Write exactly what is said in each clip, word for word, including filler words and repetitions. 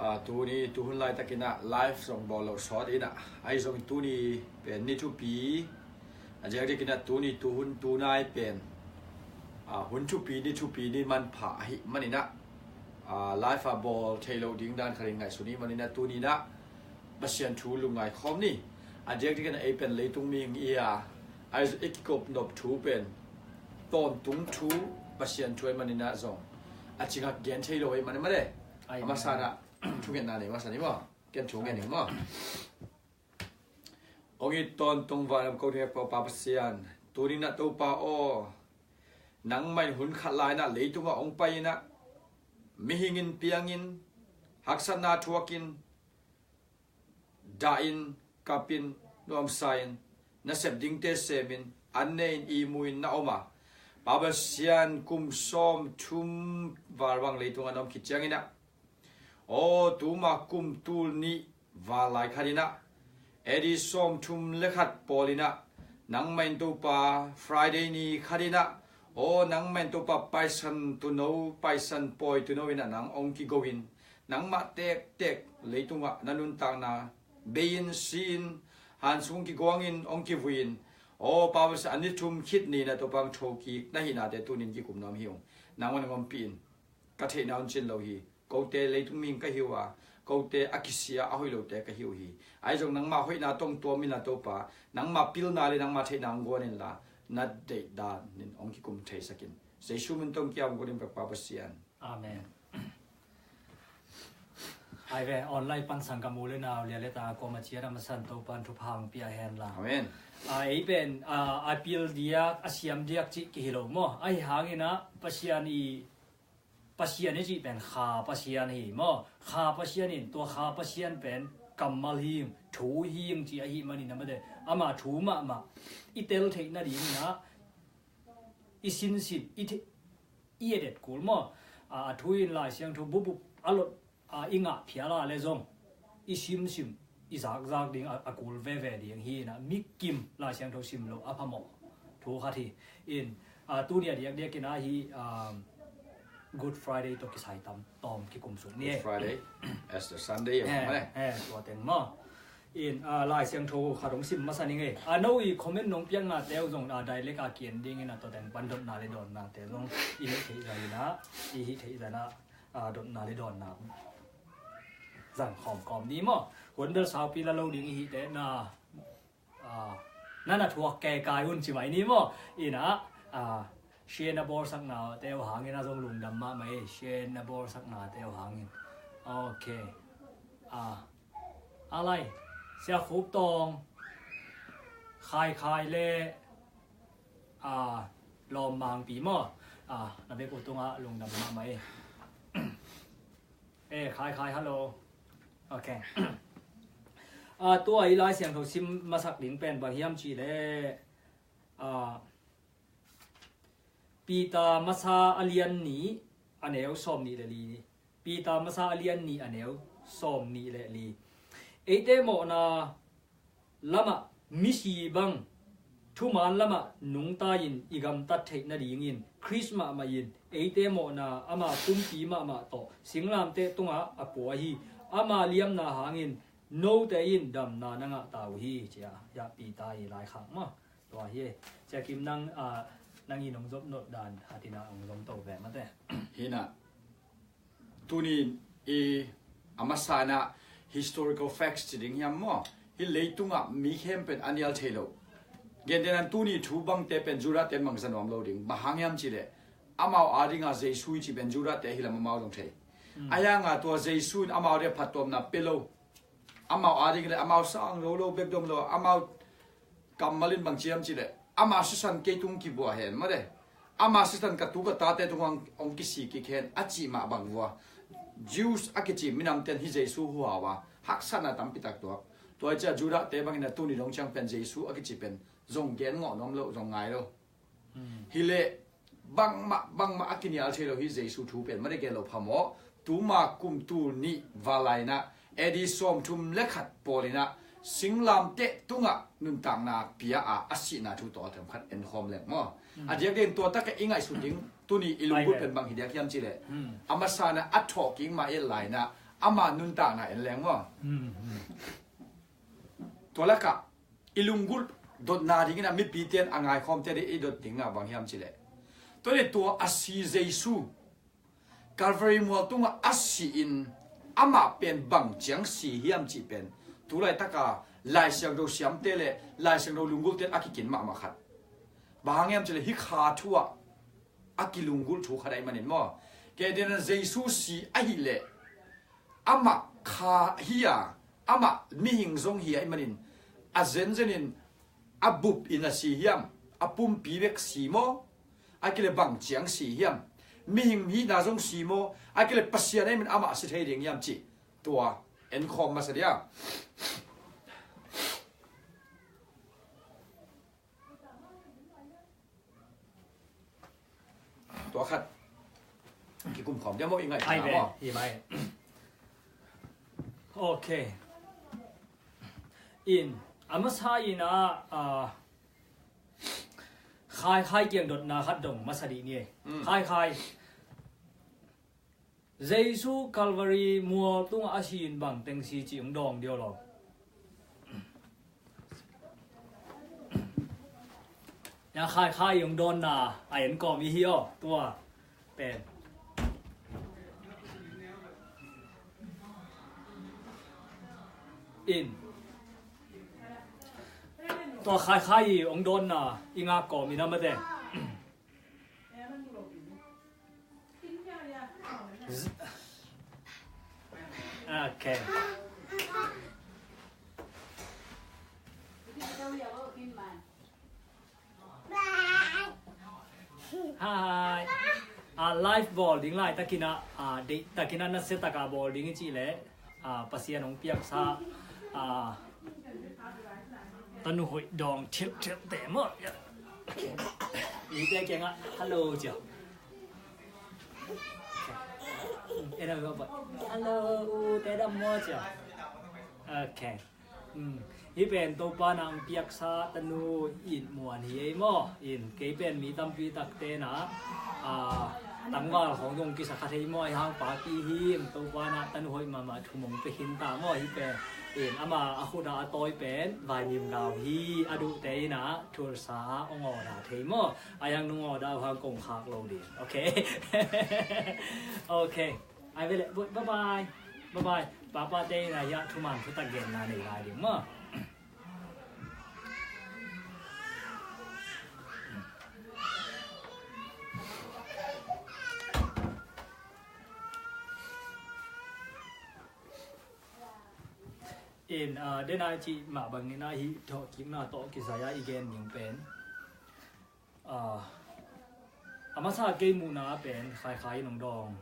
Ah, tuni tuhun laitakin ah live zong bawl loh sawt in ah, ahi zongin tuni pen ni thupi, a ziak diakin ah tuni tuhun tunai pen, ah, hun thupi ni thupi ni manpha ahih manin ah, ah, live ah bawl theih loh ding dan khat in ngaihsun ahih manin ah tuni in ah Pasian thu lungngai khawm ni. A ziak diakin ah ei pen leitung mihing i a, ahi zong i kikop nop thu pen tawntung thu, Pasian thu ahih manin ah zong a cingak gen thei lo ahih manin mah le. Amen. A masa in ah thungetna nei masa ni maw? Ken thungen ning maw? Hong it tawntung vanlam ko ding a Pa Pasian, tuni in ah Topa aw, nangmah in hun khat lai in ah leitungah hong pai in ah, mihing in piangin, haksatna thuakin, dahin, kapin, nuamsa in, na sep dingte semin, an ne in, ihmu in na om a, Pa Pasian, kum sawmthum val bang leitungah na om khit ciangin ah, aw, tuma kum tul nih val lai khat in ah, A D sawmthum le khat pawl in ah, nangmah in Topa, Friday ni khat in ah, aw, nangmah in Topa, paisan tuuno, paisan pawi tuuno in ah nang hong kigo in, nangmah tektek leitungah na nuntakna bei in, si in, han sung kiguangin hong kivui in, aw, Pa Pasian, a ni thum khit ni in ah Topa hong thokik na hihnate tuni in kikum nuam hi ung. Nangmah in hong ompih in, ka theihna hong cin lo hi. Kote leitung mihing ka hi uh a, kote a kisia a hoih lote ka hi uh hi. Ahi zong nangmah hoihna tawh hong tuam inla Topa, nangmah pilna le nangmah theihna hong guan inla, na deihdan in hong kikum theisak in. Jesu min tawh hong kiam guan in bek Pa Pasian. Amen. Ai ve, online pan sanggam u le nau, lia le ta, kua mah ciat a masa in Topa'n thupha hong pia hen la. Amen. A, ei pen, a, a pil diak, a siam diak cih kihi lo maw. Ahi hangin ah, Pasian i, Pasian i cih pen Kha Pasian hi maw. Kha Pasian in, tua Kha Pasian pen kammal hi ing, thu hi ing cih ahih manin ah mate. Ama thu mahmah i tel theih nadingin ah, i sinsin, i the-, i edet kul maw. A, a thu in Lai Siangtho bup bup a lot, a, i ngah phial a le zong i simsim, i zakzak ding a, a kul veve ding hi in ah, mikim Lai Siangtho sim loh a phamawh thu khat hi. In, a, tuni a diakdiakin ah hih, um, Good Friday tawh kisai tam tawm kikum suk ni. Good Friday, Easter Sunday, eh, eh, tua teng maw. In, a, Lai Siangtho khat hong sim masa ning ei. A, no i comment nong piaknate uh zong, a, direct a ki-en dingin a, tua teng pan dotna le dawnnate zong i neih theih zah in ah, i hih theih zah in ah, a, dotna le dawnna zang khawm kawm ni maw. Hun bel saupi la lo ding i hih teh na, a, na na thuak keikai un ci mai ni maw. In ah, a, share na bawlsaknate uh hangin a zong lungdam mahmah ei, share na bawlsaknate uh hangin. Ok. A, a lai, Sia Khup Tawng, Khai Khai le, a, Lawm Mangpi maw. A, na bek uh tungah lungdam mahmah ei. Eh, Khai Khai, hello. Ok. A, tua i Lai Siangtho sim masak ding pen bang hiam cih leh, a, Peter masa a lian nih a neu sawm nih le li. Peter masa a lian nih a neu sawm nih le li. Eite mawhna lamah misi bang thuman lamah nungta-in i gamtat theih nadingin Khrist mahmah in eite mawhna ama pumpi mahmah tawh singlamteh tungah a pua hi. Ama liamna hangin note in damna na ngah ta uh hi, ci-a, hiah Peter i laikhak maw. Tua hi. Sia Kim nang, a, nang i nong zop nolh dan hatin a hong zom to ve mate. Hi na. Tuni i a masa in ah historical facts ci ding hiam maw? Hih leitungah mi khempeuh a nial thei lo. Gentehna in tuni thu bangte pen Judah-te in bang za nuam lo ding. Bang hang hiam cih leh amau adingin Jesu i cih pen Judah-te hi lam amau zong thei. Mm. Ahi hangin tua Jesu in amau adingin phattuamna pia lo. Amau ading le amau sang lo lo bek dom lo, amau kammal in bang ci hiam cih leh, ama sisan kei tung kibua hen mate. Ama sisan ka tu ka tate tung hong, hong kisik kik hen a cih mah bang vua. Jews a kici minamte in hih Jesu huh hau a, haksatna tampi tak tuak. Tua hi ciah Judah-te bangin a tuni dong ciang pen Jesu a kici pen zong gen ngawh nuam lo, zong ngai lo. Hmm. Hi leh bangmah, bangmah a kinial thei lo hih Jesu thu pen mate gen lo phamawh. Tuma kum tul nih val lai in ah, A D sawmthum le khat pawl in ah, singlamteh tungah nuntakna pia a, a sihna thu tawh a themkhat en khawm leng maw. Hmm. A diakdiakin tua tak a i ngaihsut ding, tuni i lunggulh pen bang hi diak hiam cih leh. Hmm. A masa in ah a thawhkik mah i et lai in ah, Ama nuntakna en leng maw? Hmm, hmm. Tua lakah i lunggulh dotna dingin a mipite in a ngaikhawmte ding i dot ding a bang hiam cih leh, tua leh tua a si Jesu Calvary mual tungah a si-in amah pen bang ciang si hiam cih pen tu laitaka Lai Siangtho siamte le Lai Siangtho lunggulhte in a kikin mahmah khat. Bang hang hiam cih leh hih kha thu ah a kilunggulh thu khat ahih manin maw? Kei dena Jesu si ahih leh amah kha hi a, amah mihing zong hi ahih manin a zenzenin a bup in a si hiam? A pumpi bek si maw? A kile bang ciang si hiam? Mihing hihna zong si maw? A kile Pasian ahih manin amah si thei ding hiam cih tua enkhawm masa dia. Tua khat kikum khawm dia maw, i ngaihsutna maw? Hi mai. Ok. In a masa in a, ah, Khaikhai kiang dotna khat dong masa dih ni. Hmm. Khaikhai Jesu Calvary mual tungah a si in bang teng si cih hong dawng dih lo. Na Khaikhai hong dawnna a en kawm i hi aw, tua pen. In tua Khaikhai hong dawnna i ngak kawm in a mate. Okay. Hi. A live bawl ding laitakin a, a deihtakin a nasia taka bawl ding i cih leh, a, Pasian hong piaksa, a, tanu hoih dawng thilhthilhte maw. Okay. Mite kiangah hello cia. Okay. Hello, ute dam maw cia. Okay. Hmm. Hih pen Topa na hong piaksa tanu it muan hi ei maw. In kei pen mi tampi takte na, a, tangval khawng dong kisa kha thei maw, ahi hang papi hi, Topa na tanu hoih mahmah thu mong pia khin ta maw. Hih pen in ama a khut a a tawi pen vaimim gau hi, a duhte in a thulsa a hong awda thei maw. Ahi hang nung awda uh hang kong khak lo ding. Okay. Okay. Ai ve le, bye bye. Bye bye. Papa te in a hiah thuman thutak genna nei lai ding maw. In, ah, den a i cih mah bangin a hih thawhkikna tawh kisai a i gen ding pen, ah, a masa kei muhna pen Khaikhai in hong dawng.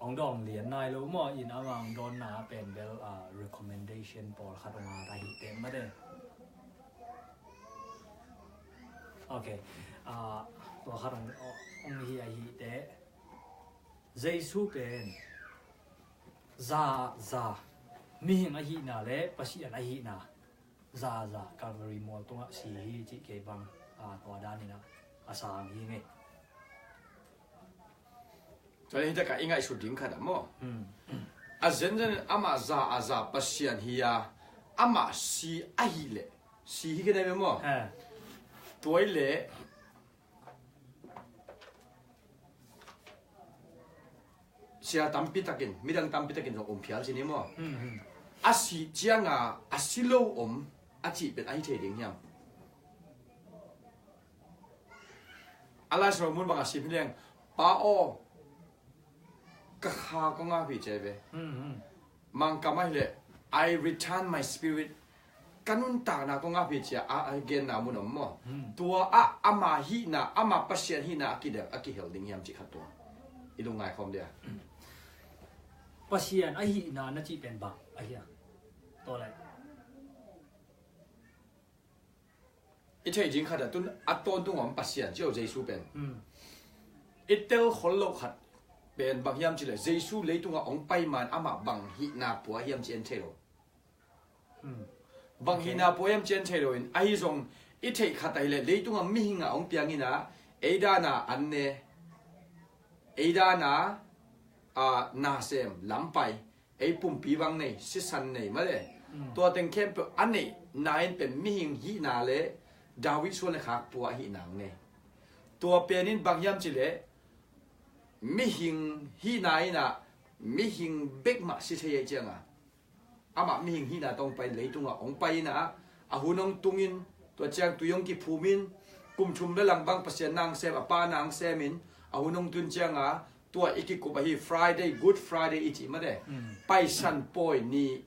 Hong dawng lian nai lo maw, in ama hong dawnna pen bel, ah, recommendation pawlkhat hong at ahih teh mate. Okay. Ah, tua khat hong, hong hi ahih teh. Jesu pen za, za, mihing ahihna le Pasian ahihna za, za, Calvary mual tungah si hi cih kei bang, a, tua danin a, a sang hi ngei. Tua hi takah i ngaihsut ding khat ah maw? Hmm. A zenzen amah za, a za Pasian hi a, amah si ahih leh, si hi kei nai maw? Ha. Tua hi leh sia tampi takin, midang tampi takin zong om phial ci ni maw? Hmm, hmm. A sih cianga a si lo om a cih pen ahi thei ding hiam? A Lai Siangtho mun bang a sim hi leng, Pa aw, ka kha kong ngap hi ci ve. Hmm, hmm. Mangkam ahih leh, I return my spirit. Ka nuntakna kong ngap hi ci a, a, a genna mun om maw? Hmm. Tua ah ama hihna, ama Pasian hihna a kidem, a kihel ding hiam cih khat tua i lungngai khawm dia. Pasian ahihna na cih pen bang ahi a? Tua lai. I theih ding khat ah tun a tawntung om Pasian ci o Jesu pen. Hmm. I tel khol loh khat pen bang hiam cih leh Jesu leitungah hong pai man amah bang hihna pua hiam cih en thei lo. Hmm. Bang hihna pua hiam cih en thei lo in, ahi zong i theih khat ahih leh leitungah mihing ah hong piang in a, ei dana an ne. ei dana, a, nasem lampai, ei pumpi bang nei, sisan nei male. Tua teng khempeuh a neihna in pen mihing hihna le David suan le khak pua ahih nang nei. Tua pen in bang hiam cileh, mihing hihna inah mihing bek mah si thei ei cianga, amah mihing hihna tawh hong pai, leitungah hong pai inah, a hun hong tungin, tua ciang tui hong kiphumin, kum thum le lang bang Pasian nang sem, a pa nang semin, a hun hong tun cianga, tua i kikup ahi Friday, Good Friday i cih mate. Paisan pawi ni,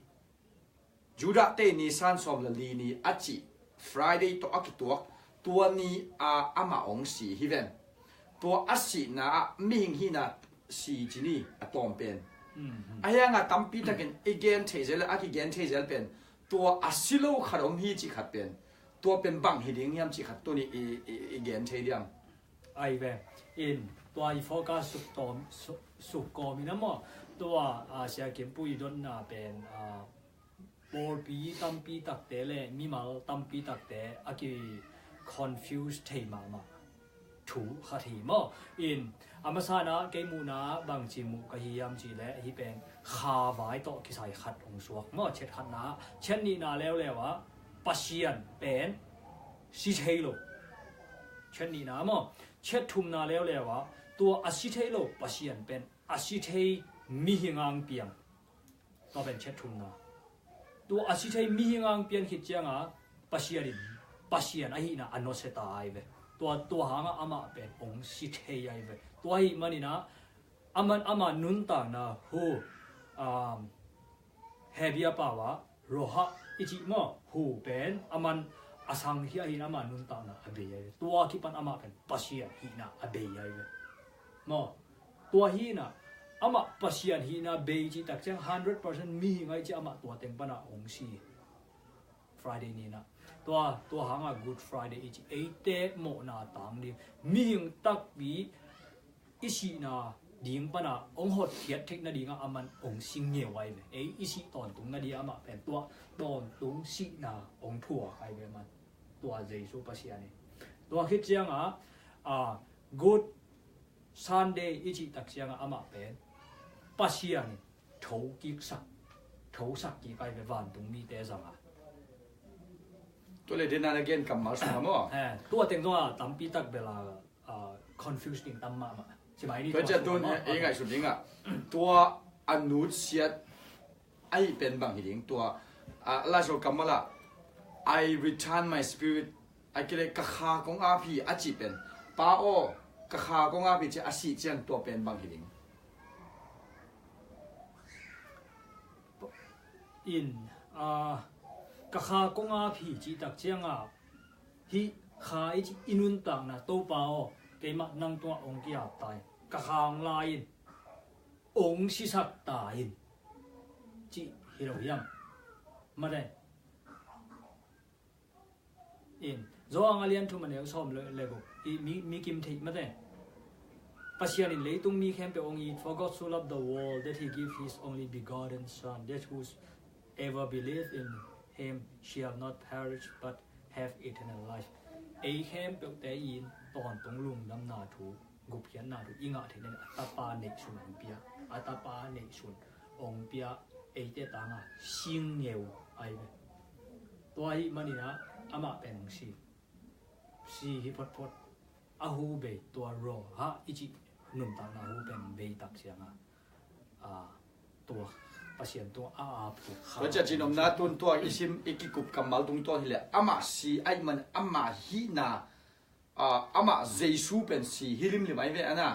Judah te ni, san sawm le li ni a cih Friday tawh a kituak, tua ni a amah hong si hi ven. Tua a sihna ah mihing hihna si ci ni a tawm pen. Ahi hanga tampi takin i gen thei zel, a kigen thei zel pen, tua a si lo khat om hi cih khat pen, tua pen bang hi ding hiam cih khat tuni i, i, i gen thei diam? Ai ve. In, tua i focus suk tawm, suk, suk kawm in a maw. Tua, a, Sia Kim Pu i dotna pen, a, pawlpi tampi takte le mimal tampi takte a ki confuse thei mahmah thu khat hi maw. In, a masana kei muhna bangci muh ka hi hiam cihleh, hih pen kha vai tawh kisai khat hong suak maw. Chet khatna, chet nihna leuleu ah Pasian pen si thei lo. Chet nihna maw. Chet thumna leuleu ah tua a si thei lo Pasian pen a si thei mihing ang piang. Tua pen chet thumna. Tua a si thei mihing ang pian khit cianga Pasian in, Pasian ahihna a nusia ta ai ve. Tua, tua hanga amah pen hong si thei ai ve. Tua ahih manina, aman ama nuntakna hu, um, Hebia pau ah, roha i cih maw, hu pen, aman a sang hi ahin ama nuntakna a bei ai ve. Tua kipan amah pen Pasian hihna a bei ai ve. Maw, tua hina, amah Pasian hihna bei cih tak ciang hundred percent mihing ai cih amah tua teng pana hong si. Friday nina. Tua, tua hanga Good Friday i cih. Eite mawhna tang ding. Mihing takpi i sihna ding pana hong hotkhiat theih nadinga aman hong si ngeu ai ve. Ei i sih tawntung nading amah pen tua tawntung sihna hong thuak ai ve man. Tua Jesu Pasian in. Tua khit cianga, a, Good Sunday i cih tak cianga amah pen Pasian in thokiksak, thosak kik ai ve vantung mite zanga. Tua le dena na gen kammal sungah maw. Eh, tua teng zongah tampi tak bela, ah, confuse ding tam mahmah. Tua ciah tun i ngaihsut dingah tua a nutsiat ahi pen bang hi ding. Tua, ah, Lai Siangtho kammal ah, "I return my spirit," a kile ka kha kong ap hi a cih pen, Pa aw, ka kha kong ap hi ci a sih ciang tua pen bang hi ding. In, ah, ka kha kong ap hi cih tak cianga hih kha i cih i nuntakna Topa aw, keimah nang tungah hong ki-ap ta in, ka kha hong la in, hong sisak ta in, cih hi lo hiam? Mate. In, Johan a lian thum a neu sawm le, le guk. I mi, mi kim theih mate. Pasian in leitung mi khempeuh hong it, "For God so loved the world that he gave his only begotten Son, that whosoever believe in him shall not perish but have eternal life." Ei khempeuhte in tawntung lungdamna thu, gupkhiatna thu i ngah theih nading a tapa neihsun hong pia, a tapa neihsun hong pia, eite tanga sing ngeu ai ve. Tua ahih maninah amah pen hong si, si hi photphot, a hu bei, tua roha i cih nuntakna hu pen bei tak cianga, a, tua Pasian tua a ap tua kha. Tua ciah cinomna tun tua i sim i kikup kammal tung tua hileh amah si ahih man amah hihna, a, amah Jesu pen si hi limlim ai ve ana.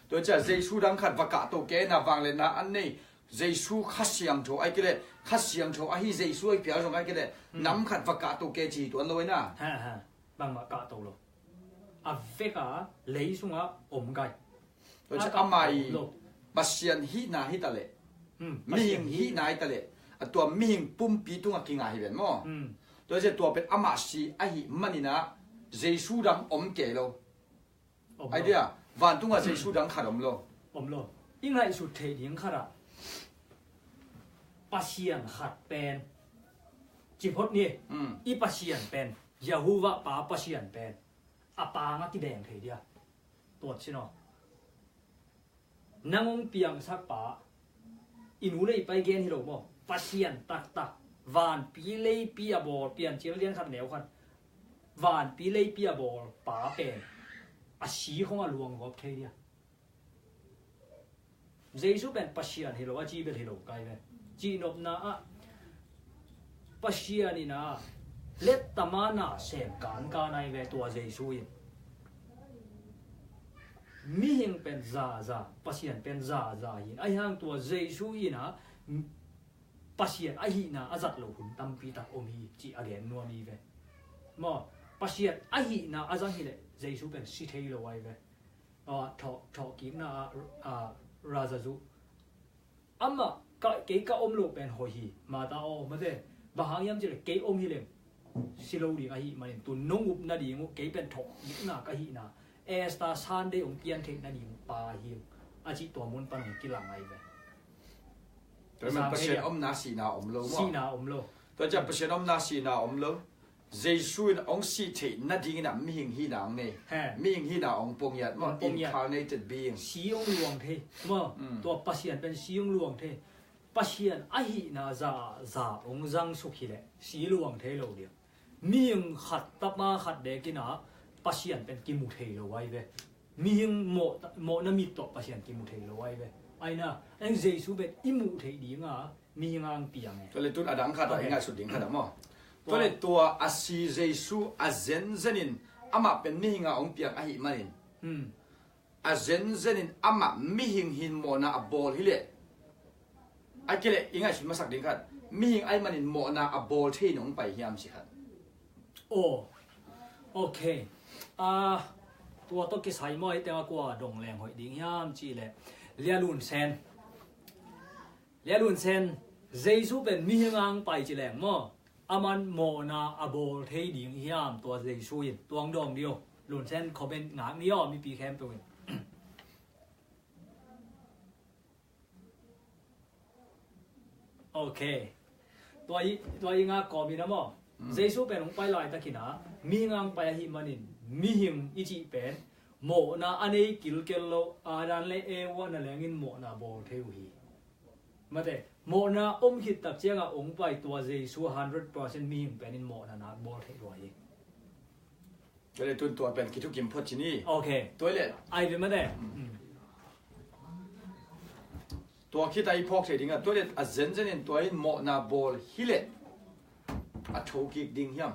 Tua ciah Jesu dang khat va kahto kei na, vangliatna an nei Jesu Kha Siangtho ai kei leh, Kha Siangtho ahi Jesu ai pial zong ai kei leh, nam khat va kahto kei ci hi tuan lo ai na. Bangmah kahto lo. A veka lei sungah om gai. Tua ciah amah i Pasian hihna hi taleh, mihing hihna hi taleh, a tua mihing pumpi tungah kinga hi ven maw? Tua ciah tua pen amah si ahih maninah Jesu dang om kei lo. Ai dia, vantungah Jesu dang khat om lo. Om lo. I ngaihsut theih ding khatah Pasian khat pen, ci phot ni, i Pasian pen, Jehovah pa Pasian pen a pangah kibeng thei dia. Tuat sin aw. Nang hong piangsak pa, i nu le i pa i gen hi lo maw? Pasian taktak, vanpi leipi a bawl, Piancil lian khat neu khat, vanpi leipi a bawl pa pen a si khong a luang gawp thei dia? Jesu pen Pasian hi lo, a ci bel hi lo kai ve. Cihnopna ah Pasian in a lettama na sem kankan ahi ve tua Jesu in. Mihing pen zaza, Pasian pen zaza hi in, ahi hang tua Jesu in a Pasian ahihna a zat lo hun tampi tak om hi cih a gen nuam hi ve. Maw, Pasian ahihna a zang hileh Jesu pen si thei lo ahi ve. Thawh, thawhkikna ah, ah, Razazu, amah ka, kei ka om loh pen hoih hi, Martha aw, mate, bang hang hiam cih leh kei om hileng si lo ding ahih manin, tu nong up nading uh, kei pen thawhkikna ka hihna, Easter Sunday hong pian theih nading pa hi ing, a cih tua mun pan hong kilang ahi ve. Tua ahih man Pasian omna sihna om lo maw? Sihna om lo. Tua ciang Pasian omna sihna om lo. Jesu in hong sih theih nadingin a mihing hihna hong nei. Mihing hihna hong ponghiat maw? Incarnated being. Si hong luang thei maw? Tua Pasian pen si hong luang thei. Pasian ahihna za, za hong zangsuk hileh si luang thei lo ding. Mihing khat tapa khat dekin a Pasian pen kimu thei lo ahi ve. Mihing mawh, mawhna mit tawh Pasian kimu thei lo ahi ve. Aina, en Jesu pen i muh theih dinga mihing ang piang e. Tua le tun a dang khat a i ngaihsut ding khat a maw? Tua le tua a si Jesu a zenzen in amah pen mihing a hong piang ahih manin, a zenzen in amah mihing hin mawhna a bawl hileh, a kileh i ngaihsut masak ding khat, mihing ahih manin mawhna a bawl thei in hong pai hiam ci khat. Oh, okay. Ah, tua tawh kisai maw, hih tengah kua dong leng hoih ding hiam cih leh, Lia Lun Sen. Lia Lun Sen, Jesu pen mihing ang pai ci leng maw, aman mawhna a bawl thei ding hiam tua Jesu in? Tuang dawng dih aw. Lun Sen comment ngak ni aw, mipi khempeuh in. Ok. Tua i, tua i ngak kawm in a maw? Jesu pen hong pai laitakin a mihing ang pai ahih manin, mihing i cih pen mawhna a nei kilkel lo, Adam le Eva na lengin mawhna bawl thei uh hi. Mate, mawhna om khit tak ciangah hong pai tua Jesu hundred percent mihing penin mawhna nak bawl thei lua hi. Tua le tun tua pen kithukim phot ci ni. Ok. Tua le. Ai ve mate. Tua khit a i phawk thei dingah, tua le a zenzen in tua in mawhna bawl hileh a tho kik ding hiam?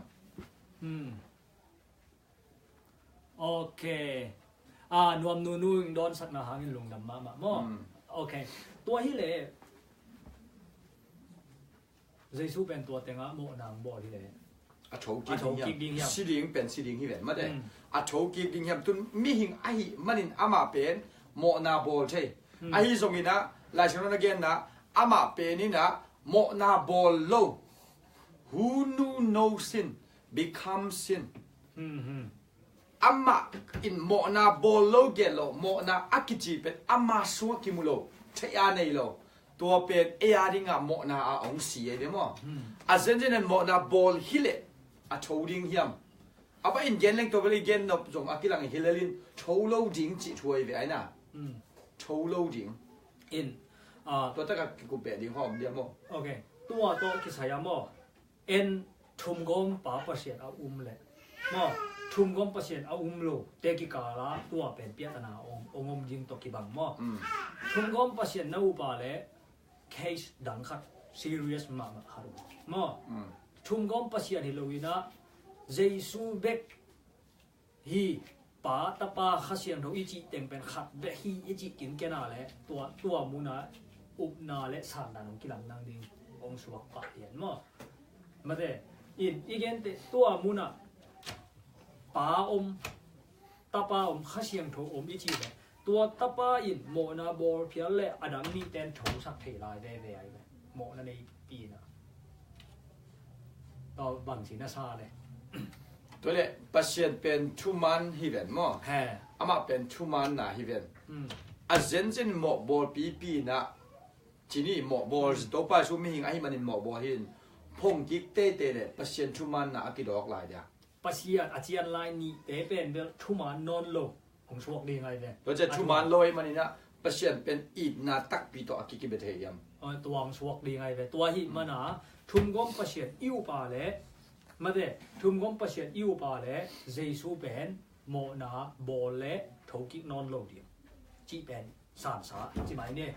Ok. Ah, nuam nunu in dawnsakna hangin lungdam mahmah maw? Ok. Tua hileh Jesu pen tua tengah mawhna ang bawl hileh a tho kik ding hiam? Si ding pen si ding hi ven mate. A tho kik ding hiam? Tun mihing ahih manin amah pen mawhna bawl thei. Ahi zongin ah, Lai Siangtho na genna, amah pen in ah mawhna bawl lo. Who knew no sin become sin. Amah in mawhna bawl lo gel lo, mawhna a kici pen ama sungah kimu lo, theih a nei lo. Tua pen ei a dingah mawhna a hong si ei ve maw? A zenzen in mawhna bawl hileh a tho ding hiam? A pa in gen leng tua bel i gen nop zong a kilang hi lel in tho lo ding cih thu ei ve aina. Tho lo ding. In, ah, tua takah kikup beh ding hawm dia maw? Ok. Tua tawh kisai a maw? En thumgawmpa Pasian a um le maw, thumgawm Pasian a um lo te kikala tua pen piatana ong, ong om ding tawh kibang maw? Thumgawm Pasian na upa le case dang khat, serious mahmah khat uh maw? Thumgawm Pasian hi lo in ah Jesu bek hi, Pa, Tapa, Kha Siangtho i cih teng pen khat bek hi i cih kinken a le tua, tua munah upna le sandan hong kilang nang ding hong suak pah hian maw? Mate, in i gente tua munah Pa om, Tapa om, Kha Siangtho om i cih le tua Tapa in mawhna bawl phial le a dang nihten thosak thei lai veve ai ve. Mawhna nei pina. Tua bangci na sa le. Tua le Pasian pen thuman hi ven maw? He. Amah pen thuman na hi ven. A zenzen mawh bawl pipi na. Cini mawh bawl Topa Jesu mihing ahi manin mawh bawl hin. Phong kik tete le Pasian thuman na a kidawk lai dia. Pasian a cian lai nihte pen bel thuman nawn lo. Hong suak ding ai ve. Tua ciah thuman lo ei manin ah Pasian pen itna takpi tawh a kikibia thei hiam? Tua hong suak ding ahi ve. Tua ahih manin thumgawm Pasian i up a leh, mate, thumgawm Pasian i up a leh Jesu pen mawhna bawl leh thokik nawn lo ding cih pen sansa ci mai ni.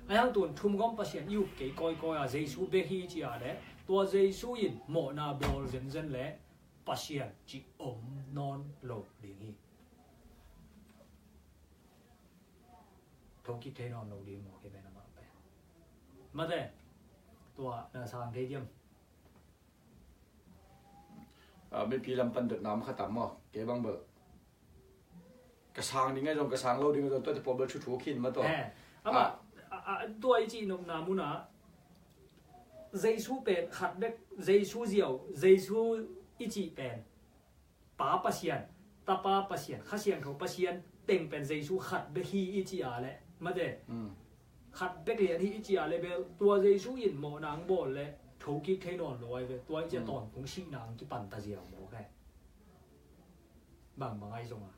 Ahi hang tun thumgawm Pasian i up kei kawikawi a Jesu bek hi ci a leh tua Jesu in mawhna bawl zenzen leh Pasian cih om nawn lo ding hi. Thokik thei nawn lo ding maw, kei pen amah pen. Mate, tua na sang thei diam? Ah, mipi lam pan dotna om kha tam maw? Kei bang bel ka sang ding ahi zong, ka sang lo ding ahi zong, tuate pawl bel thuthu khin mah tawh. Eh, amah, ah, ah, tua i cih nopna munah Jesu pen khat bek, Jesu ziau, Jesu i cih pen Pa Pasian, Tapa Pasian, Kha Siangtho Pasian teng pen Jesu khat bek hi i cih a leh, mate, khat bek lian hi i cih a leh bel tua Jesu in mawhna hong bawl leh thokik thei nawn lo ahi ve. Tua i cih a tawntung sihna hong kipan ta ziau maw kei. Bangbang ahi zong a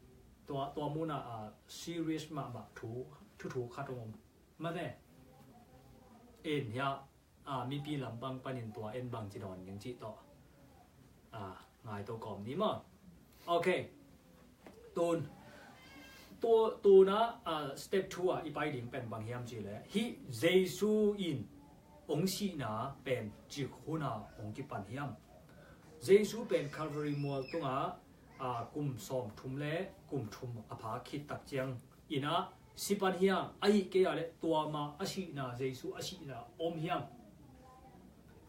tua, tua munah, ah, serious mahmah thu, thuthu khat hong om. Mate, en hiah, ah, mipi lampang panin tua en bangci dawn ding cih tawh, ah, ngaito kawm ni maw? Ok. Tun, tu, tuna, ah, step two ah i pai ding pen bang hiam cih leh hih Jesu in hong sihna pen cik huna hong kipan hiam? Jesu pen Calvary mual tungah, ah, kum sawmthum le kum thum a pha khit tak ciang inah si pan hiam, ahih kei a leh tua ma a sihna, Jesu a sihna om hiam?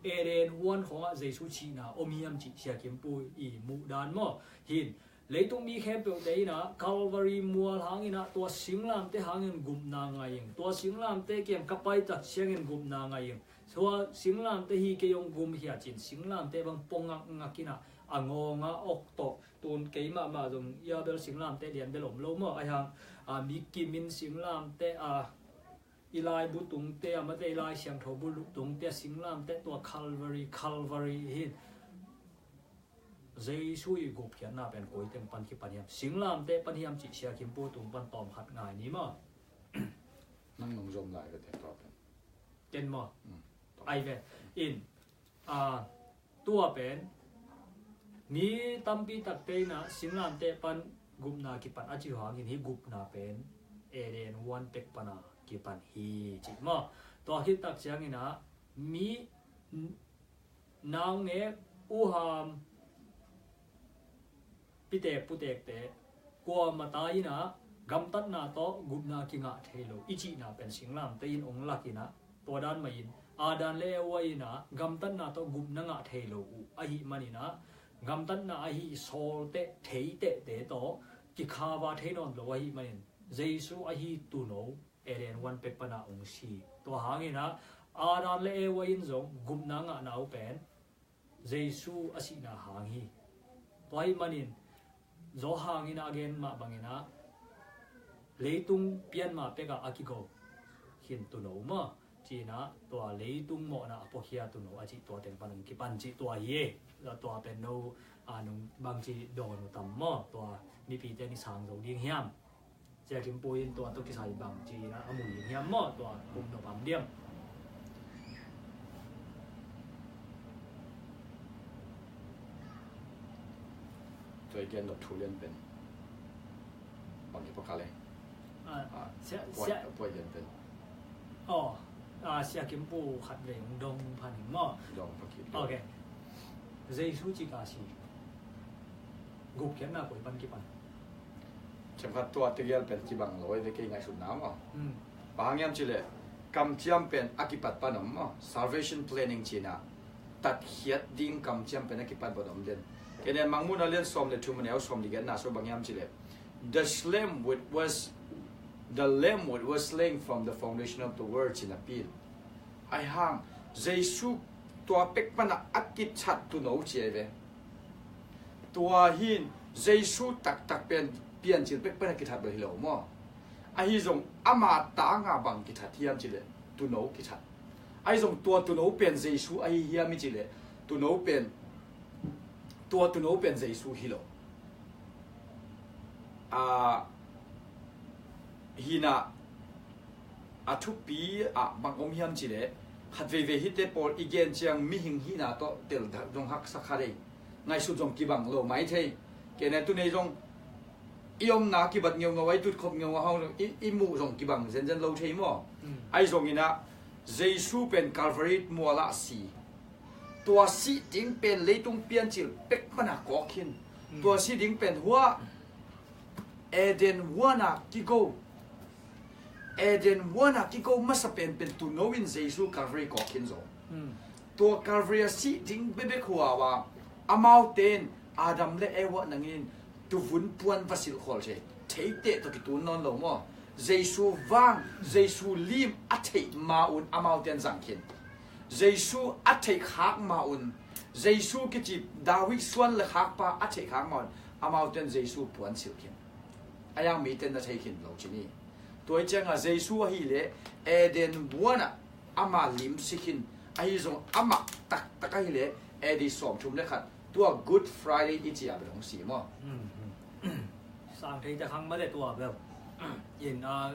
Eden huan khawngah Jesu sihna om hiam cih Sia Kim Pu i muh dan maw? Hin, leitung mi khempeuhte inah Calvary mual hang inah tua singlamteh hangin gupna ngah ing, tua singlamteh kiang ka pai tak ciangin gupna ngah ing, tua singlamteh hi kei hong gum hi a cin singlamteh bang pua ngakngak inah a ngawng a awk tawh, tun kei mahmah zong ia bel singlamteh lian bel om lo maw? Ahi hang, a, mi kimin singlamteh, a, i laibu tungte, a, mate, i Lai Siangtho bu tungte, singlamteh tua Calvary, Calvary hi. Jesu i gupkhiatna pen koi teng pan kipan hiam? Singlamteh pan hiam cih Sia Kim Pu tung pan tawm khat ngai ni maw? Nang nong zom lai ve te tua pen. Ken maw? Mm. Ai ve. In, a, tua pen mi tampi takte inah singlamteh pan gupna kipan a cih hangin hih gupna pen Eden huan pek pana kipan hi cih maw? Tua khit tak ciangin ah mi n-, naungek, uham, pitek putekte kuamah ta inah gamtatna tawh gupna kingah thei lo i cihna pen singlamteh in hong lak inah, tua dan mah in Adam le Eva inah gamtatna tawh gupna ngah thei lo uh ahih man inah, gamtatna ahi sawlteh theitehte tawh kikhava thei nawn lo ahih manin Jesu ahi tuuno Eden huan pek pana hong si. Tua hang inah Adam le Eva in zong gupna ngahna uh pen Jesu a sihna hang hi. Tua ahih manin Johan inah a gen mah bang inah leitung pian ma pek ah a kigo khin tuuno maw? Ci inah tua leitung mawhna a puakhia tuuno a cih tua teng pan hong kipan cih tua hi. Tua pen no, a, nung bangci dawn uh tam maw? Tua mipite nih sang zo ding hiam? Sia Kim Pu in tua tawh kisai bangci inah a mu ding hiam maw? Tua kum nop am diam? Tua i gen nop thu lian pen bang kipan ka le. Ah, ah, Sia, puai, Sia, puai lian pen. Oh, ah, Sia Kim Pu khat vei hong dong pha ning maw? Dong pha kik. Ok. Jesu cik a si gupkhiatna koi pan kipan? Khenkhat tua tegel pen kibang lo ei ve kei ngaihsutna maw? Hmm. Bang hang hiam cih leh kamciam pen a kipat pan om maw? Salvation planning ci inah tatkhiat ding kamciam pen a kipat pan om den. Kei nen Mangmuhna lian sawm le thum a neu sawm le giatna sung bang hiam cih leh, the lamb which was, the lamb which was slain from the foundation of the world ci inah pil. Ahi hang Jesu tua pek pana a kithat tuuno ci ei ve. Tua hin Jesu taktak pen piancil pek pana kithat bel hi lo maw? Ahi zong ama tanga bang kithat hiam cih leh tuuno kithat. Ahi zong tua tuuno pen Jesu ahi hiam i cih leh tuuno pen, tua tuuno pen Jesu hi lo. A, hi inah a thupi ah bang om hiam cileh, khat veivei hite pawl i gen ciang mihing hihna tawh tel dak zong haksa kha dei. Ngaihsut zong kibang lo mai thei. Kei ne tunei zong i omna kibat ngeungau, ai tutkhop ngeungau hang i, i muh zong kibang zenzen lo thei maw? Ai zonginah Jesu pen Calvary mualah si. Tua sih ding pen leitung piancil pek mana kawk khin. Tua sih ding pen hua Eden huana kigo. Eden huana kigo masa penpen tuno in Jesu Calvary kawk khin zo. Tua Calvary a sih ding bebek hua a amaute in Adam le Eva nangin tuvun puan va silh khawl thei. Theite tawh kitun nawn lo maw? Jesu vang, Jesu lim a theih ma un amaute in zang khin. Jesu a theih khak ma un, Jesu kici David suan le khakpa a theih khak ma un amaute in Jesu puan silh khin. A yang mite na thei khin lo ci ni. Tua i cianga Jesu ahileh Eden huana ama lim si khin. Ahi zong amah taktak ahileh A D sawmthum le khat tua Good Friday i cia bel hong si maw? Sang thei ta khang mate tua bel. In a,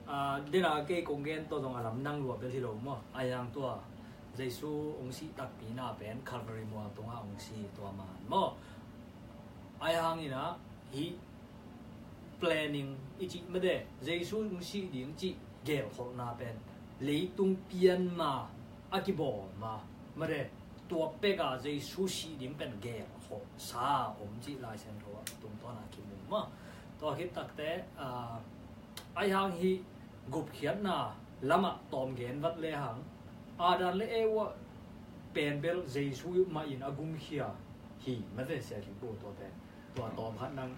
a dena kei kong gen tawh zong a lam nang lua bel hi lo maw? A yang tua Jesu hong sih takpi na pen Calvary mual tungah hong si tua man maw? A yang ina hi planning i cih mate, Jesu hong sih ding cih gelkholhna pen leitung pian ma a kibawl ma mate, tua peka Jesu sih ding pen gelkholhsa om cih Lai Siangtho ah tungtawn a kimu ma. Tua khit takte a, ai hang hi gupkhiatna lamah tawm gen vat le hang Adam le Eva pen bel Jesu mah in a gumkhia hi mate sia kim pu tua pen. Tua tawm khat nang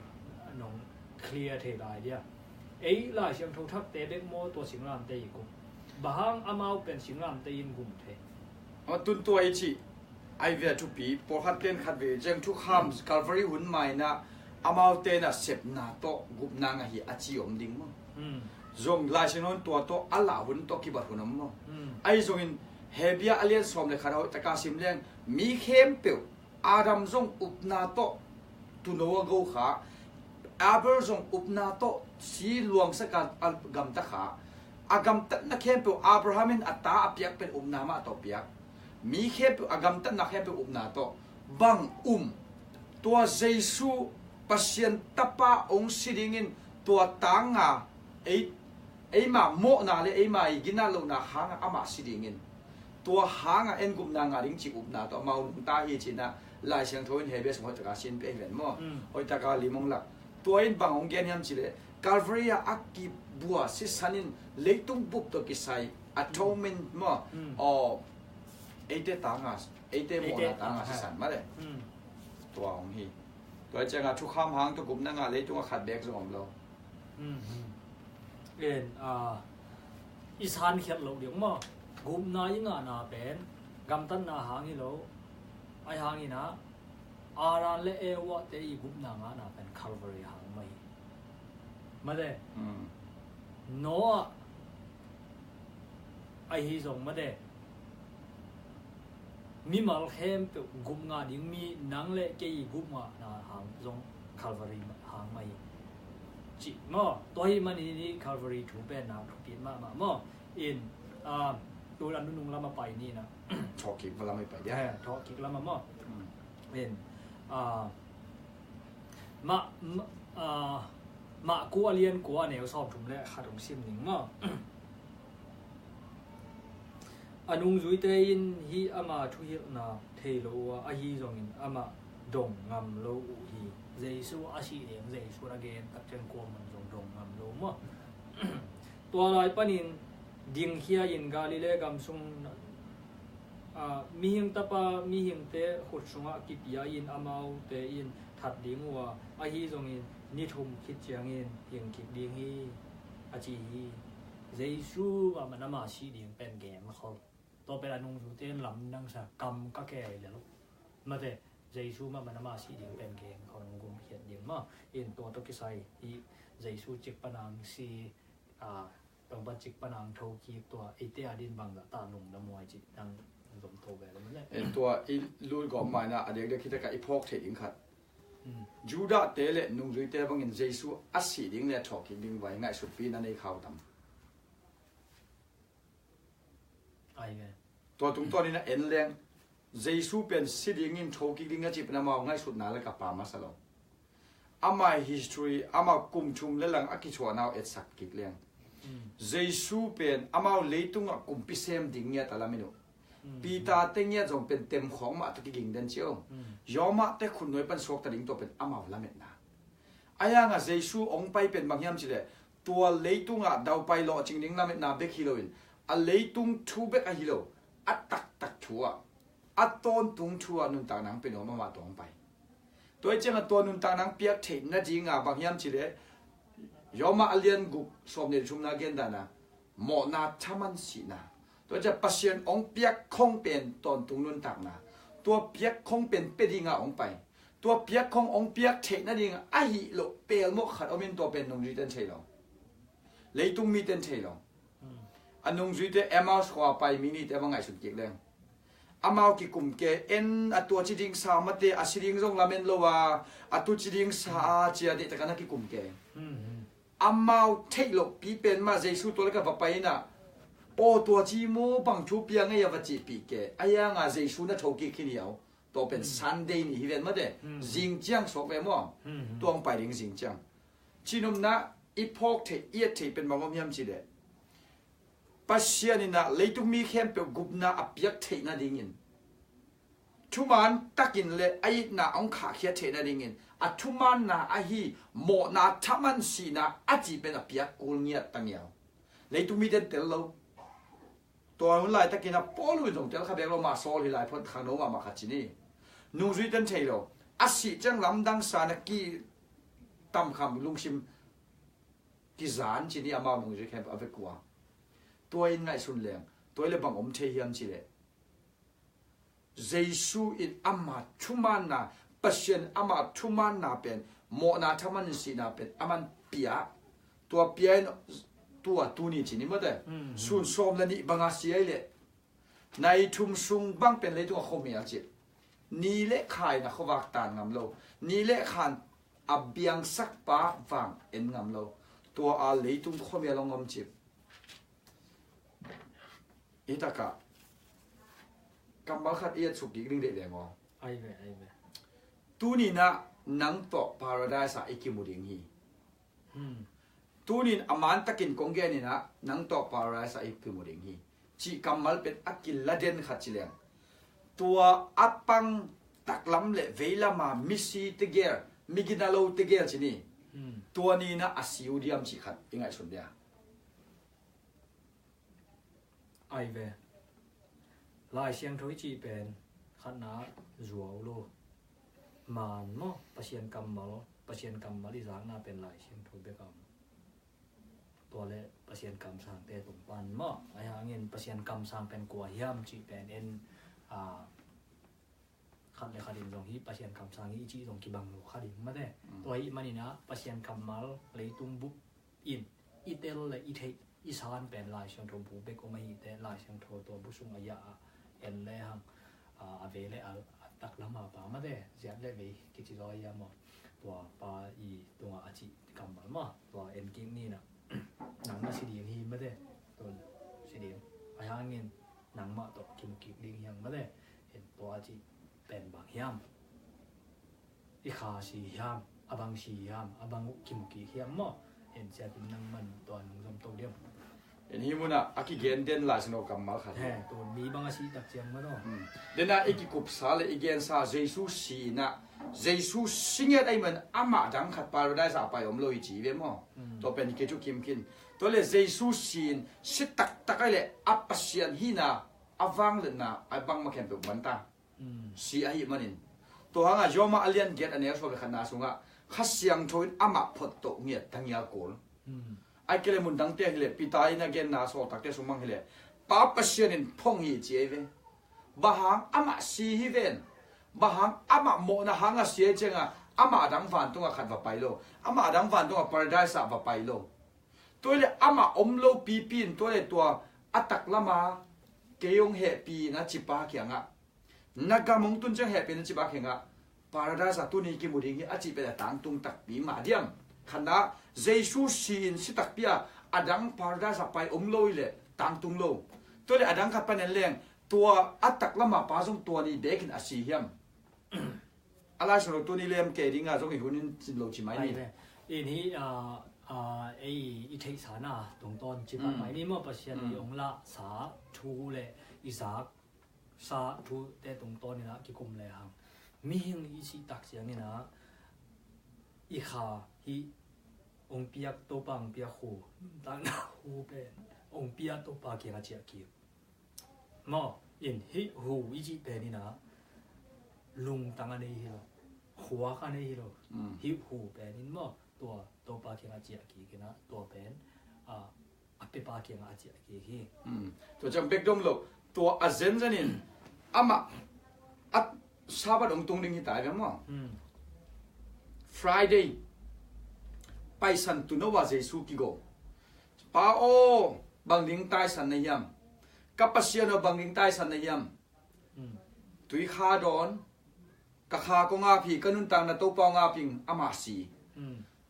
nong clear thei lai dia. Ei Lai Siangtho thakte bek maw tua singlamte i gum? Bang hang amau pen singlamte in gum thei? A tun tua i cih ai ve a thupi, pawlkhat ten khat ve ciang thukham Calvary hun maina amaute na sepna tawh gupna ngah hi a ci om ding maw? Zong Lai Siangtho in tua tawh a lah hun tawh kibat hun om maw? Ai zongin Hebia a lian sawm le khat a hoih taka sim leng mi khempeuh Adam zong upna tawh tuno a go kha, Abel zong upna tawh si luangsak a, a gamta kha. A gamtatna khempeuh Abraham in a ta a piak pen upna mah tawh piak. Mi khempeuh a gamtatna khempeuh upna tawh bang um? Tua Jesu Pasian tapa hong si dingin tua tanga ei, eima mawhna le eima i ginat lohna hanga amah si dingin tua hanga en gupna ngah ding cih upna tawh amau nungta hi cinah Lai Siangtho in Hebrews hoihtaka sin pia hi ven maw? Hoihtaka lim hong lak. Tua in bang hong gen hiam cileh Calvary ah a kibua sisan in leitung bup tawh kisai atonement maw? Aw, eite tanga, eite mawhna tanga sisan mah le. Tua hong hi. Tua cianga thukham hang tawh gupna ngah leitung a khat bek zong om lo. En a i sankhiat loh ding maw? Gupna i ngahna pen gamtatna hang hi lo. Ai hang inah Adam le Eva te i gupna ngahna pen Calvary hang mah hi. Mate Noah ahi zong mate mimal khempeuh gup ngah ding mi nang le kei i gup ngahna hang zong Calvary hang mah hi. Cih maw? Tua hi manin i Calvary thu pen na thupit mahmah maw? In a, tu a nunung lam a pai ni na. Thawhkik va lam a pai dia. Thawhkik lam a maw? In a, mah, mah, a, mah kua lian kua neu sawmthum le khat hong sim ning maw? A nungzuite in hih ama thuhilhna thei lo uh a, ahi zongin amah dong ngam lo uh hi. Jesu a sih ding Jesu na gen takciang kuamah zong dong ngam lo maw? Tua lai panin dingkhia in Galilee gam sung a, mihing tapa mihingte khut sungah kipia in amaute in that ding uh a, ahi zongin ni thum khit ciangin hing kik ding hi a ci hi. Jesu mahmah in ama sih ding pen gen khol. Tua pen a nungzute in lamdang sa kam ka kei le lo. Mate Jesu mahmah in ama sih ding pen gen khol, hong gumkhiat ding maw? In tua tawh kisai hi Jesu cik panang si a, Topa cik panang thokik tua eite a din bangzah ta lungdam huai cih nang zom tho ve le mate. E, tua i lut gawp maina a dekdek khitaka i phawk theih ding khat. Judah te le nungzuite bangin Jesu a sih ding le thawhkik ding vai ngaihsutpi na nei khau tam? Tua tungtawnin a en leng, Jesu pen si dingin tho kik ding a cih pen amau ngaihsutna le ka pha masa lo. Amah history, amah kum thum le lang a kithuahna uh etsak kik leng, Jesu pen amau leitungah kumpi sem ding ngiat a lamin uh. Peter te ngiat zong pen temkhawng mah tawh kiging den ci uh. Yawmah te khutnuai pan suakta ding tua pen amau lametna. Ahi hangah Jesu hong pai pen bang hiam cih leh, tua leitungah daupai lawhcing ding lametna bek hi loin, a leitung thu bek ahi lo, a taktak thu ah, a tawntung thu ah nuntakna hong pia nuam amah tawh hong pai. Tua hi ciangah tua nuntakna hong piak theih nadingah bang hiam cih leh, Yawmah a lian guk sawmnih le thumna gen dan a, mawhna thaman sihna. Tua ciah Pasian hong piak khong pen tawntung nuntakna. Tua piak khong pen pia dingah hong pai. Tua piak khong hong piak theih nading ahi loh pelmawh khat om in tua pen nungzuite in thei lo. Leitung mite in thei lo. A nungzuite Emmaus khua pai mi nihte bang ngaihsun kik leng, amau kikum kei, en a tua ci ding sa mate, a si ding zong lamen lo a, a tu ci ding sa a, ci a deihtak a na kikum kei. Amau theih loh pi pen mah Jesu tua le ka va pai inah, aw tua ci maw bang thu pia ngei a va cihpih kei. Ahi hangah Jesu na tho kik khin hi au. Tua pen Sunday ni hi ven mate. Zing ciang suak ve maw? Tua hong pai ding zing ciang. Cinopna i phawk theih, i et theih pen bang om hiam cih leh, Pasian inah leitung mi khempeuh gupna a piak theih nadingin, thuman takin le a itna hong khahkhiat theih nadingin, a thumanna ahi mawhna thaman sihna a cih pen a piak kul ngiat tangiau. Leitung mite in tel lo. Tua hun laitakin a Paul in zong tel kha bek lo, mah Saul hi lai phot khangno mahmah khat ci ni. Nungzuite in thei lo. A sih ciang lamdang sa na kitamkham lungsim kizan ci ni amau nungzui khempeuh a vekua. Tua in ngaihsun leng, tua i le bang om thei hiam cih leh, Jesu in ama thumanna, Pasian ama thumanna pen, mawhna thaman sihna pen aman pia. Tua pia in tua tuni ci ni mate. Sun sawm le nih banga si ai leh, nai thum sung bang pen leitung a khuamial cih. Ni le kha in a khuavak tan ngam lo. Ni le kha in a biangsak pa vang en ngam lo. Tua a leitung khuamial hong om cih. Hi takah kammal khat i et suk kik ding deih leng aw. Ai ve, ai ve. Tuninah nang tawh paradise ah i kimu ding hi. Tunin a mantakin kong geninah nang tawh paradise ah i kimu ding hi, cih kammal pen a kila den khat ci leng, tua a pang taklam le veilama misi tegel, migina lo tegel ci ni. Tua ninah a si uh diam cih khat i ngaihsun dia. Ai ve. Lai Siangtho i cih pen khatna zuau lo. Man maw, Pasian kammal, Pasian kammal i zakna pen Lai Siangtho bek a om. Tua le Pasian kamsangte tung pan maw. Ahi hangin Pasian kamsang pen kua hiam cih pen en, a, khat le khat in zong hi Pasian kamsang hi i cih zong kibang lo kha ding mate. Tua hi maninah Pasian kammal leitung bup in i tel le i theih i san pen Lai Siangtho bu bek om ahih teh Lai Siangtho tua bu sung a yah a en le hang, a, a ve le a, a taklam a pa mate, ziat le vei kici zaw a yah maw. Tua pa i tungah a cih kammal maw, tua en kik ninah. Nang na si ding hi mate, tua si ding. Ahi hangin nangmah tawh kimu kik ding hi hang mate. En tua a cih pen bang hiam? I kha si hiam, a bang si hiam, a bang uh kimu kik hiam maw? En siatin nang man tua nung zom to diam. En hi munah a kigen den Lai Siangtho kammal khat hi. He, tua mi bang a si tak ciang maw tua. Denah i kikupsa le i gensa Jesu si inah, Jesu si ngiat ahih man amah dang khat paradise ah pai om lo hi ci ve maw? Tua pen i kicu kimkin. Tua le Jesu si in si taktak ai le a Pasian hihna, a vangliatna, a bangmah khempeuh banta. Si ahih manin. Tua hangah Yawmah a lian giat a neu sawm le khatna sungah Kha Siangtho in amah phot toh ngiat tangial kul. Ai kei le mun dangte hileh Peter in a genna sawltakte sung mang hileh Pa Pasian in phong hi ci ei ve. Bang hang amah si hi ven. Bang hang amah mawhna hangah si ei ciangah amah dang vantungah khat va pai lo. Amah dang vantungah paradise ah va pai lo. Tua le amah om lo pipi in tua le tua a taklama kei hong hehpih in a cipa kiangah na gam hong tun ciang hehpih na cipa kiangah paradise ah tuni kimu ding hi a cih pen a tangtung takpi mah diam. Khatna Jesu si in si takpi a a dang paradise ah pai om lo hileh tangtung lo. Tua le a dang khat pan en leng, tua a taklamah pa zong tua ni bekin a si hiam? A Lai Siangtho tuni lem kei dinga zong i hun in sin lo ci mai ni. Ai ve. In hi, ah, ah, ei i theihsa na tungtawn ci pah mai ni maw, Pasian i ong lahsa thu le i zaksa thute tungtawn inah kikum le hang. Mihing i cih tak cianginah i kha hi ong piak, Topa ong piak hu, tangna hu pen ong piak Topa kiangah ciah kik. Maw, in hih hu i cih pen inah lungtang a nei hi lo, khuak a nei hi lo. Hih hu pen in maw, tua Topa kiangah ciah kik inah tua pen, ah, a pepa kiangah a ciah kik hi. Tua ciang bek dom lo, tua a zenzen in amah a Sabbath ong tung ding hi tai ve maw? Friday, Paisan Tuuno ah Jesu kigo. Pa aw, bang ding taisan na hiam? Ka Pasian aw, bang ding taisan na hiam? Tui kha dawn, ka kha kong ap hi, ka nuntakna Topa ong ap ing, amah si.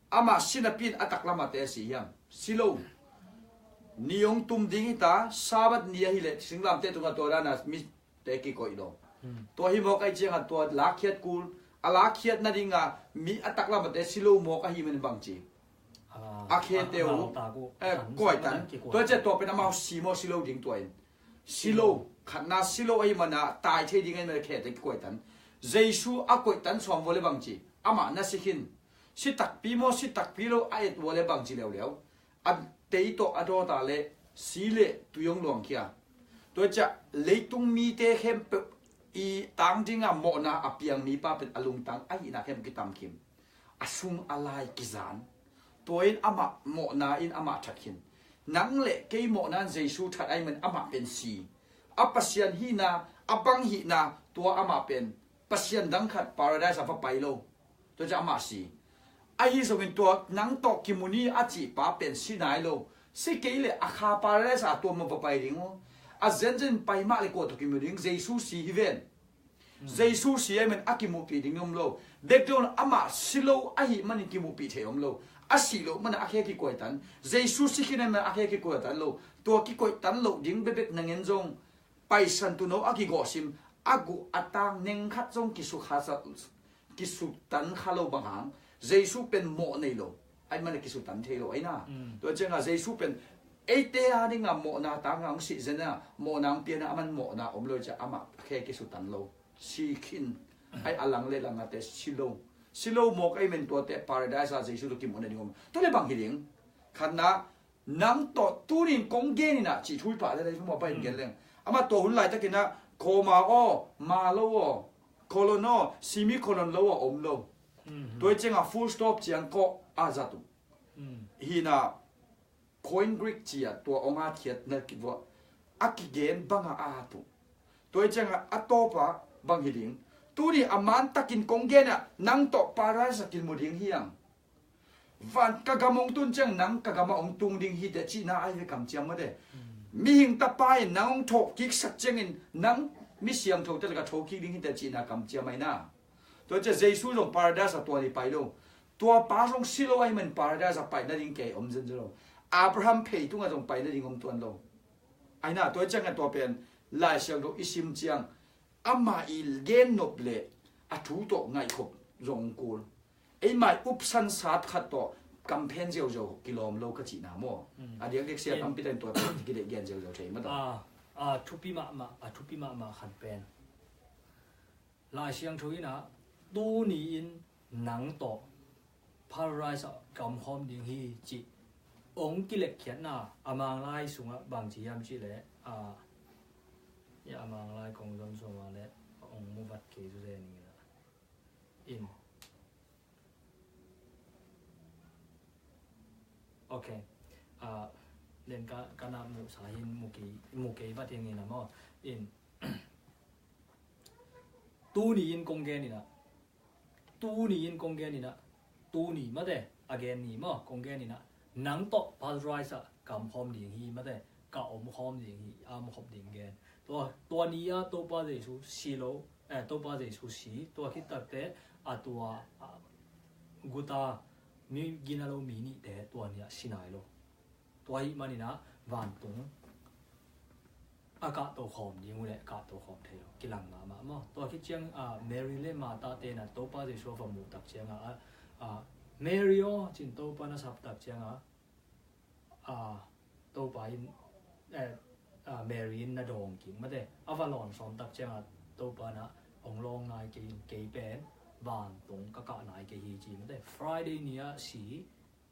Amah si napi in a taklamate si hiam? Si lo. Ni ong tum ding hi ta, Sabbath ni ahileh singlamteh tungah tua dana mi te kikoih lo. Tua hi mawk ahi ciangah tua lakkhiat kul, a lakkhiat nadinga mi a taklamate si lo mawk ahi manin bang ci? A khete uh, eh, kuaih tan. Tua ciah tua pen amau si maw si lo ding tua in. Si lo, khatna si lo ahi mana tai thei ding ahi mana khete kikuaih tan. Jesu a kuaih tan suang vua le bang ci? Amah na si khin. Si takpi maw si takpi lo a et vua le bang ci leuleu? A tei tawh a dawta le si le tui ong luangkhia. Tua ciah leitung mite khempeuh i tang dinga mawhna a piang mipa pen a lungtang ahihna khempeuh kitamkhim. A sung a lai kizan. Tua in amah mawhna in amah that khin. Nang le kei mawhna in Jesu that ahi man amah pen si. A Pasian hihna, a bang hihna, tua amah pen Pasian dang khat paradise a va pai lo. Tua ciah amah si. Ahi zongin tua nang tawh kimu ni a cihpa pen si nai lo. Si kei le a kha paradise a tua mah va pai ding uh. A zenzen pai mah le kua tawh kimu ding? Jesu si hi ven. Jesu si ahi man a kimuhpih ding om lo. Bek dong amah si lo ahi manin kimuhpih thei om lo. A si lo mana a khe kikuaih tan. Jesu si khin ahi man a khe kikuaih tan lo. Tua kikuaih tan lo ding bekbek nangen zong Paisan Tuuno a kigawhsim a guh a tang neng khat zong kisukha sa, kisutan kha lo bang hang, Jesu pen mawh nei lo. Ahi mana kisutan thei lo ahi na. Tua cianga Jesu pen eite a dinga mawhna tanga hong sih zena mawhna hong piana aman mawhna om lo ciah amah khe kisutan lo. Si khin. Ahi a lang le langate si lo. Si lo mawk ahi men tuate paradise a Jesu tawh kimuhna ding om. Tua le bang hi ding? Khatna, nang tawh tunin kong gen inah cih thu i pah le lai maw, pai in gen leng. Amah tua hun laitakinah comma aw, ma lo aw, colon aw, semicolon lo aw om lo. Tua i ciangah full stop ciang kawh a zat uh. Hinah Koine Greek cia tua ong a khiatna kivuah a kigen bangah a at uh. Tua i ciangah a tawpah bang hi ding? Tuni a mantakin kong genah nang tawh paradise a kimu ding hiang. Van ka gam hong tun ciang nang ka gamah hong tung ding hi teh cihna ai ve kamciam mate. Mihing tapa in nang hong thawhkiksak ciangin nang mi siangthote lakah thokik ding hi teh cihna kamciam aina. Tua ciah Jesu zong paradise ah tua ni pai lo. Tua pa zong si lo ahi man paradise ah pai nading kei om zenzen lo. Abraham phei tungah zong pai nading om tuan lo. Aina tua ciangah tua pen Lai Siangtho i sim ciang ama i gen nop le a thu tawh ngaihkhop zong kul. Eimai upsan sat khat tawh kamphen ziauziau kilawm lo ka cihna maw? A diakdiak sia tampi tan tua tawh kideih gen ziauziau thei mata. A thupi mahmah, a thupi mahmah khat pen Lai Siangtho inah tuni in nang tawh paradise ah ka omkhawm ding hi cih ong kilekkhiatna a Manglai sungah bangci hiam cihleh a, a Manglai kong zon sungah le ong muvat kei zu zen inah in. Ok. Len ka na muhsa hin mukei vat hing inah maw? In tuni in kong gen inah, tuni in kong gen inah, tuni mate a gen ni maw? Kong gen inah nang tawh paradise ah ka omkhawm ding hi mate, ka omkhawm ding hi, a omkhawm ding gen. Tua, tua ni a Topa Jesu si lo, eh, Topa Jesu si, tua khit takte a tua guta mi gina lo mi nihte tua ni ah si nai lo. Tua hi maninah vantung a kahto khawm ding uh leh kahto khawm thei lo, kilang mahmah maw. Tua khit ciang, ah, Mary le Martha te in ah Topa Jesu a va muh tak ciangah, ah, ah, Mary aw, ci-in Topa na sap tak ciangah, ah, Topa in, eh, ah, Mary in na dawng kik mate. A va lawn sawm tak ciangah Topa in ah, hong lawng nai kei in, kei pen vantung ka kah nai kei hi ci mate. Friday ni-ah si,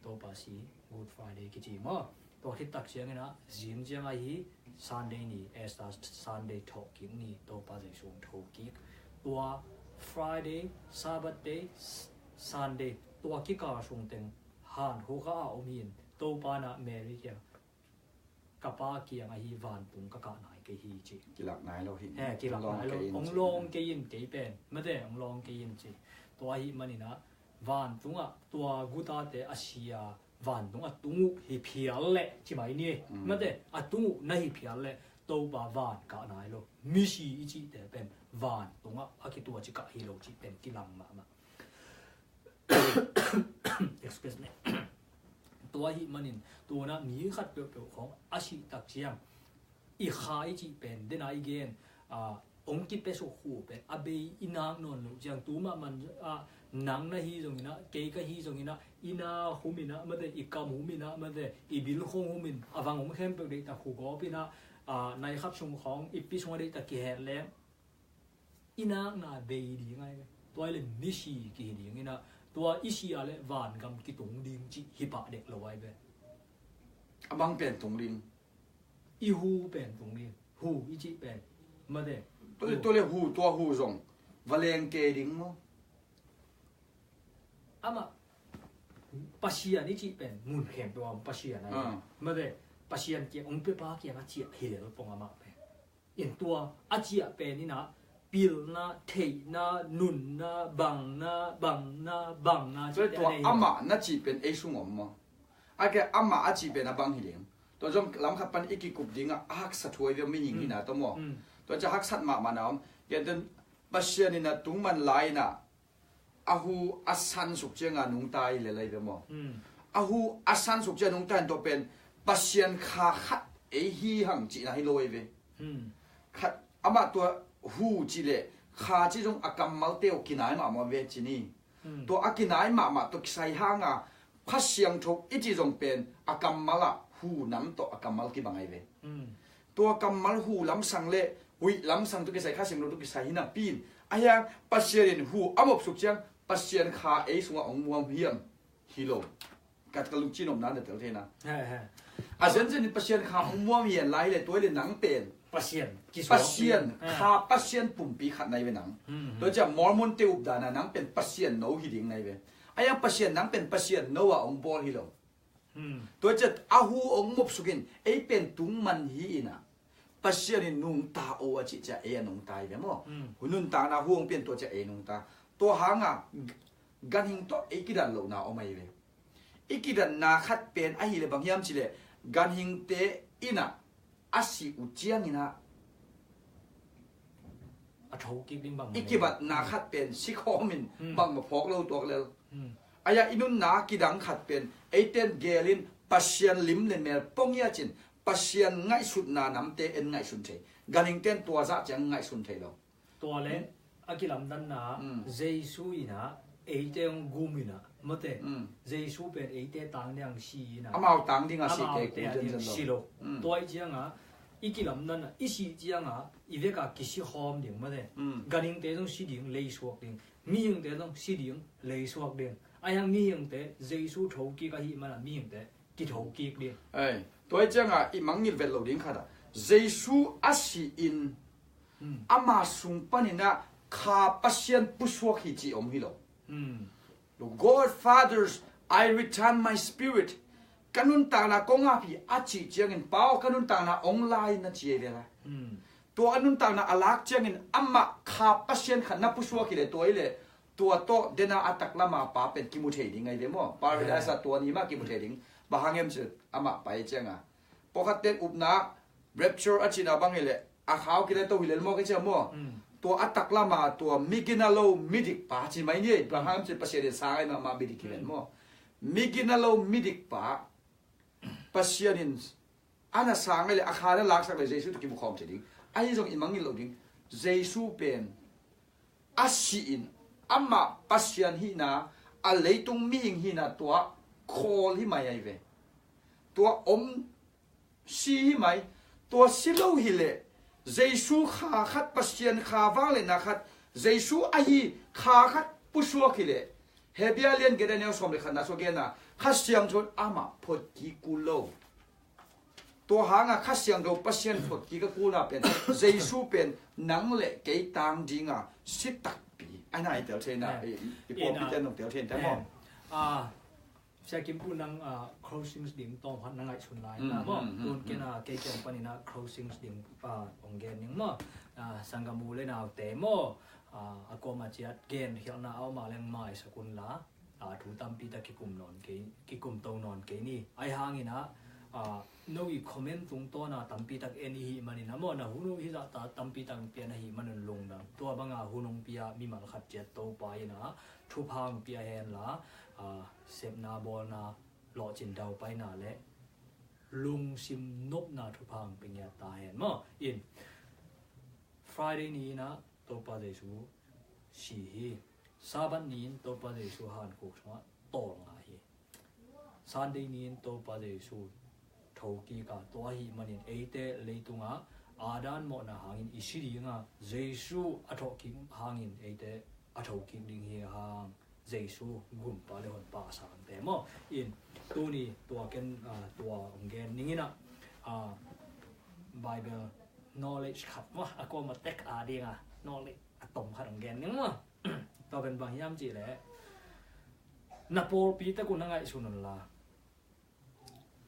Topa si, Good Friday kici maw. Tua khit tak ciangin ah, zing ciang ahi Sunday ni, Easter Sunday thawh kik ni, Topa Jesu hong tho kik. Tua Friday, Sabbath day, S-, Sunday, tua kikal sung teng han hukha a om hi in, Topa in ah Mary kiang, ka Pa kiang ahi vantung ka kah nai kei hi ci. Kilak nai lo hi. He, kilak nai lo. Hong lawng kei in kei pen. Mate, hong lawng kei in ci. Tua ahih manin ah, vantungah tua gutate a si a, vantungah tung uh hi phial leh, ci mai ni. Mm. Mate, a tung uh na hi phial leh, Topa van kah nai lo. Misi i cihte pen, vantungah a kituat ci kah hi lo cih pen kilang mahmah. Excuse me. Tua ahih manin, tu-in ah mi khat peuhpeuh khawng a sih tak ciang, i kha i cih pen, den a i gen, ah, hong kipia suk hu pen a bei i nak nawn loh ciang, tu mahmah, ah, nang na hi zongin ah, kei ka hi zongin ah, i na hum in ah mate, i kam hum in ah mate, i bil khong hum in, a vang hum khempeuh deihtak hu gawp in ah, ah, nai khat sung khawng, i pi sung a deihtak kihet leng, i nakna bei ding ahi ve. Tua hi leh misi kihi ding in ah, tua i si a leh vangam kitung ding cih hi pah dek lo ahi ve. A bang pen tung ding? I hu pen tung ding. Hu i cih pen. Mate. Tua leh, tua leh hu, tua hu zong va leng kei ding maw? Amah, Pasian i cih pen, mun khempeuh ah Pasian ahi ve. Ah. Mate, Pasian kiang, hong piapa kiang a ciah hi lel pong amah pen. In tua a ciah pen in ah, pilna, theihna, nunna, bangna, bangna, bangna, cih tua amah na cih pen ei sung om maw? A kei amah a cih pen a bang hi ding. Tua zong lam khat pan i kikup dingah a haksa thuai ve mihing hi na tawh maw? Mm. Tua ciah haksat mahmah na om. Gentehna Pasian in ah tungman lai in ah, a hu a san suk ciangah nungta hi lel ahi ve maw? Mm. A hu a san suk ciangah nungta in tua pen Pasian kha khat ei hi hang cihna hi lo ahi ve. Mm. Khat, amah tua hu cih leh kha cih zong a kammalte uh kinai mahmah ve ci ni. Mm. Tua a kinai mahmah tua kisai hanga Kha Siangtho i cih zong pen a kammal ah hu nam tawh a kammal kibang ahi ve. Mm. Tua kammal hu lamsang le huih lamsang tawh kisai, Kha Siangtho tawh kisai hi napi in, a hiang Pasian in hu a mopsuk ciang Pasian kha ei sungah hong muam hiam? Hi lo. Ka, ka lungcin omna na tel thei na. He, he. A zenzen in Pasian kha hong muam hian lai hi le tua hi le nang pen Pasian kisuak Pasian ding. He. Kha Pasian pumpi khat nai ve nang. Hmm, hmm. Tua ciang Mormon te updana nang pen Pasian no hi ding nai ve. A hiang Pasian nang pen Pasian no a hong bawl hi lo. Hmm. Tua ciang a hu hong mopsuk in ei pen tungman hi in a Pasian in nungta o a cih ciang ei a nungta hi ve maw? Hmm. Hu nuntakna hu hong pian tua ciang ei nungta. Tua hanga g-, ganhing tawh ei kidan lohna om ahi ve. I kidanna khat pen ahih leh bang hiam cih leh ganhingte in a a sih uh ciangin a a tho kik ding bang i kibatna khat pen sikhawm in bangmah phawk lo tuak lel. Hmm. A hiang i nunna kidang khat pen eite'n geel in Pasian lim le mel pong hi a cin Pasian ngaihsutna namte en ngaihsun thei. Ganhingte'n tua zah ciang ngaihsun thei lo. Tua le a kilamdanna Jesu in a eite hong gum in a, mate. Jesu pen eite tang ding a si in a, amau tang ding a si, amaute a ding si lo. Tua i cianga i kilamdanna i sih cianga i veka kisikhawm ding, mate. Ganhingte zong si ding, leisuak ding. Mihingte zong si ding, leisuak ding. A hiang mihingte Jesu thokik ahih mana mihingte kithokik ding. Ei, tua hi cianga i mangngilh vet loh ding khat a, Jesu a sih in ama sung panin a kha Pasian pusuak hi cih om hi lo. Look, God Fathers, I return my spirit. Ka nuntakna kong ap hi a cih ciangin, Pa aw, ka nuntakna hong la in na ci hi ve lai. Tua a nuntakna a lak ciangin amah kha Pasian khat na pusuak hi le tua hi le tua tawh dena a taklama Pa pen kimu thei ding ahi ve maw? Paradise a tua ni mah kimu thei ding. Bang hang hiam cih amah pai cianga pawlkhatte'n upna rapture a cihna bang hi leh a khau kile to hi lel maw ka ciang maw? Tua a taklama tua migina lo midikpa ci mai ni. Bang hang hiam cih Pasian in sang ahi mahmah midik hi ven maw? Migina lo midikpa Pasian in a na sang le a kha na laksak le Jesu tawh kimu khawm ci ding. Ahi zong i mangngilh loh ding. Jesu pen a si in amah Pasian hihna, a leitung mihing hihna tua khawl hi mai ahi ve. Tua om si hi mai. Tua si lo hileh Jesu kha khat, Pasian kha vangliatna khat, Jesu ahi kha khat pusuak hileh, Hebru lian giat a neu sawm le khatna sua genna, Kha Siangtho in amah photkik kul lo. Tua hanga Kha Siangtho Pasian photkik a kulna pen Jesu pen nang le kei tang dinga si takpi a na i tel thei na, i, i pawlpi te nong tel thei te maw? Sia Kim Pu nang, ah, closing ding tawm khat na ngaihsun lai na maw? Tun ken, ah, kei kiang panin, ah, closing ding, ah, ong gen ning maw? Ah, sanggamu le naute maw? Ah, a kuama ciat gen khialhna a om a leng maisak un la, ah, thu tampi tak kikum nawn kei, kikum to nawn kei ni. Ahi hangin, ah, ah, no i comment tungtawn a tampi tak en i hih manin a maw, na hun uh hih zahta tampi tak pian ahih manun lungdam. Tua banga hun hong pia mimal khat ciat Topa in, ah, thupha hong pia hen la, ah, sepna bawlna, lawhcin daupaina le lungsim nopna thupha hong pia ngiat ta hen maw? In Friday ni-in ah Topa Jesu si hi. Sabbath ni-in Topa Jesu hankhuk sungah tawlnga hi. Sunday ni-in Topa Jesu thokik a, tua ahih manin eite leitungah Adam mawhna hangin i si dinga, Jesu a thawhkik hangin eite a thokik ding hi hang. Jesu gumpa le honpa a sangte maw? In tuni tua ken, ah, tua ong gen ning in ah, ah, Bible knowledge khat maw, a kuama tek a dinga knowledge a tom khat ong gen ning maw? Tua pen bang hiam cihleh, na pawlpi tek uh na ngaihsun un la,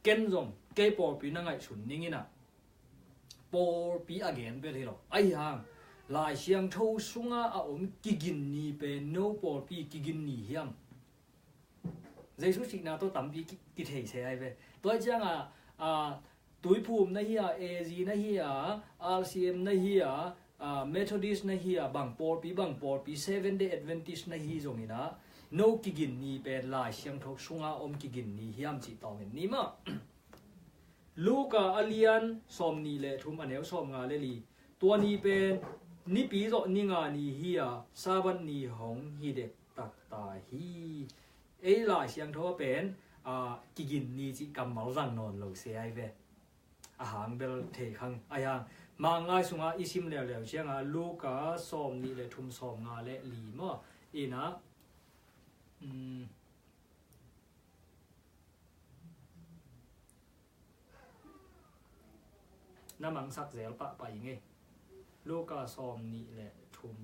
ken zong kei pawlpi na ngaihsun ning in ah, pawlpi a gen bel hi lo. Ahi hang Lai Siangtho sunga a om kigin ni pen no pawlpi kigin ni hiam? Jesu sihna tawh tampi ki, kithei se ai ve. Tua cianga, ah, Tuiphum na hi a, A Z na hi a, R C M na hi a, ah, Methodist na hi a, bang pawlpi, bang pawlpi, Seventh Day Adventist na hi zongin ah, no kigin ni pen Lai Siangtho sunga om kigin ni hiam cih tawm en ni maw? Luka a lian sawm nih le thum a neu sawm nga le li. Tua ni pen nipi zawh ni nga ni hi a, Sabbath ni hong hi dek takta hi. Ei Lai Siangtho a pen, ah, kigin ni cih kammal zang nawn lo se ai ve. A hang bel thei khang. Ahi hang, Manglai sungah i sim leuleu cianga Luka sawm nih le thum sawm nga le li maw? Ina, um, na mangsak zel pahpah i ngei. Luka sawm nih le thum.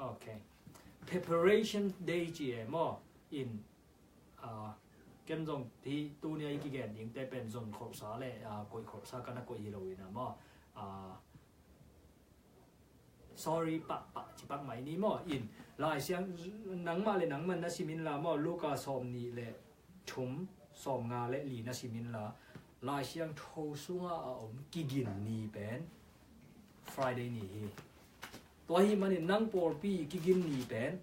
Ok. Preparation Day ci e maw? In, ah, ken zong hi tunia i kigen dingte pen zon kholhsa le, ah, koih kholhsa ka na koih hi lo in a maw? Ah, sorry pahpah ci pak mai ni maw? In Lai Siang, nangmah le nangmah na sim in la maw? Luka sawm nih le thum sawm nga le li na sim in la, Lai Siangtho sunga a om kigin ni pen Friday ni hi. Tua hi manin nang pawlpi kigin ni pen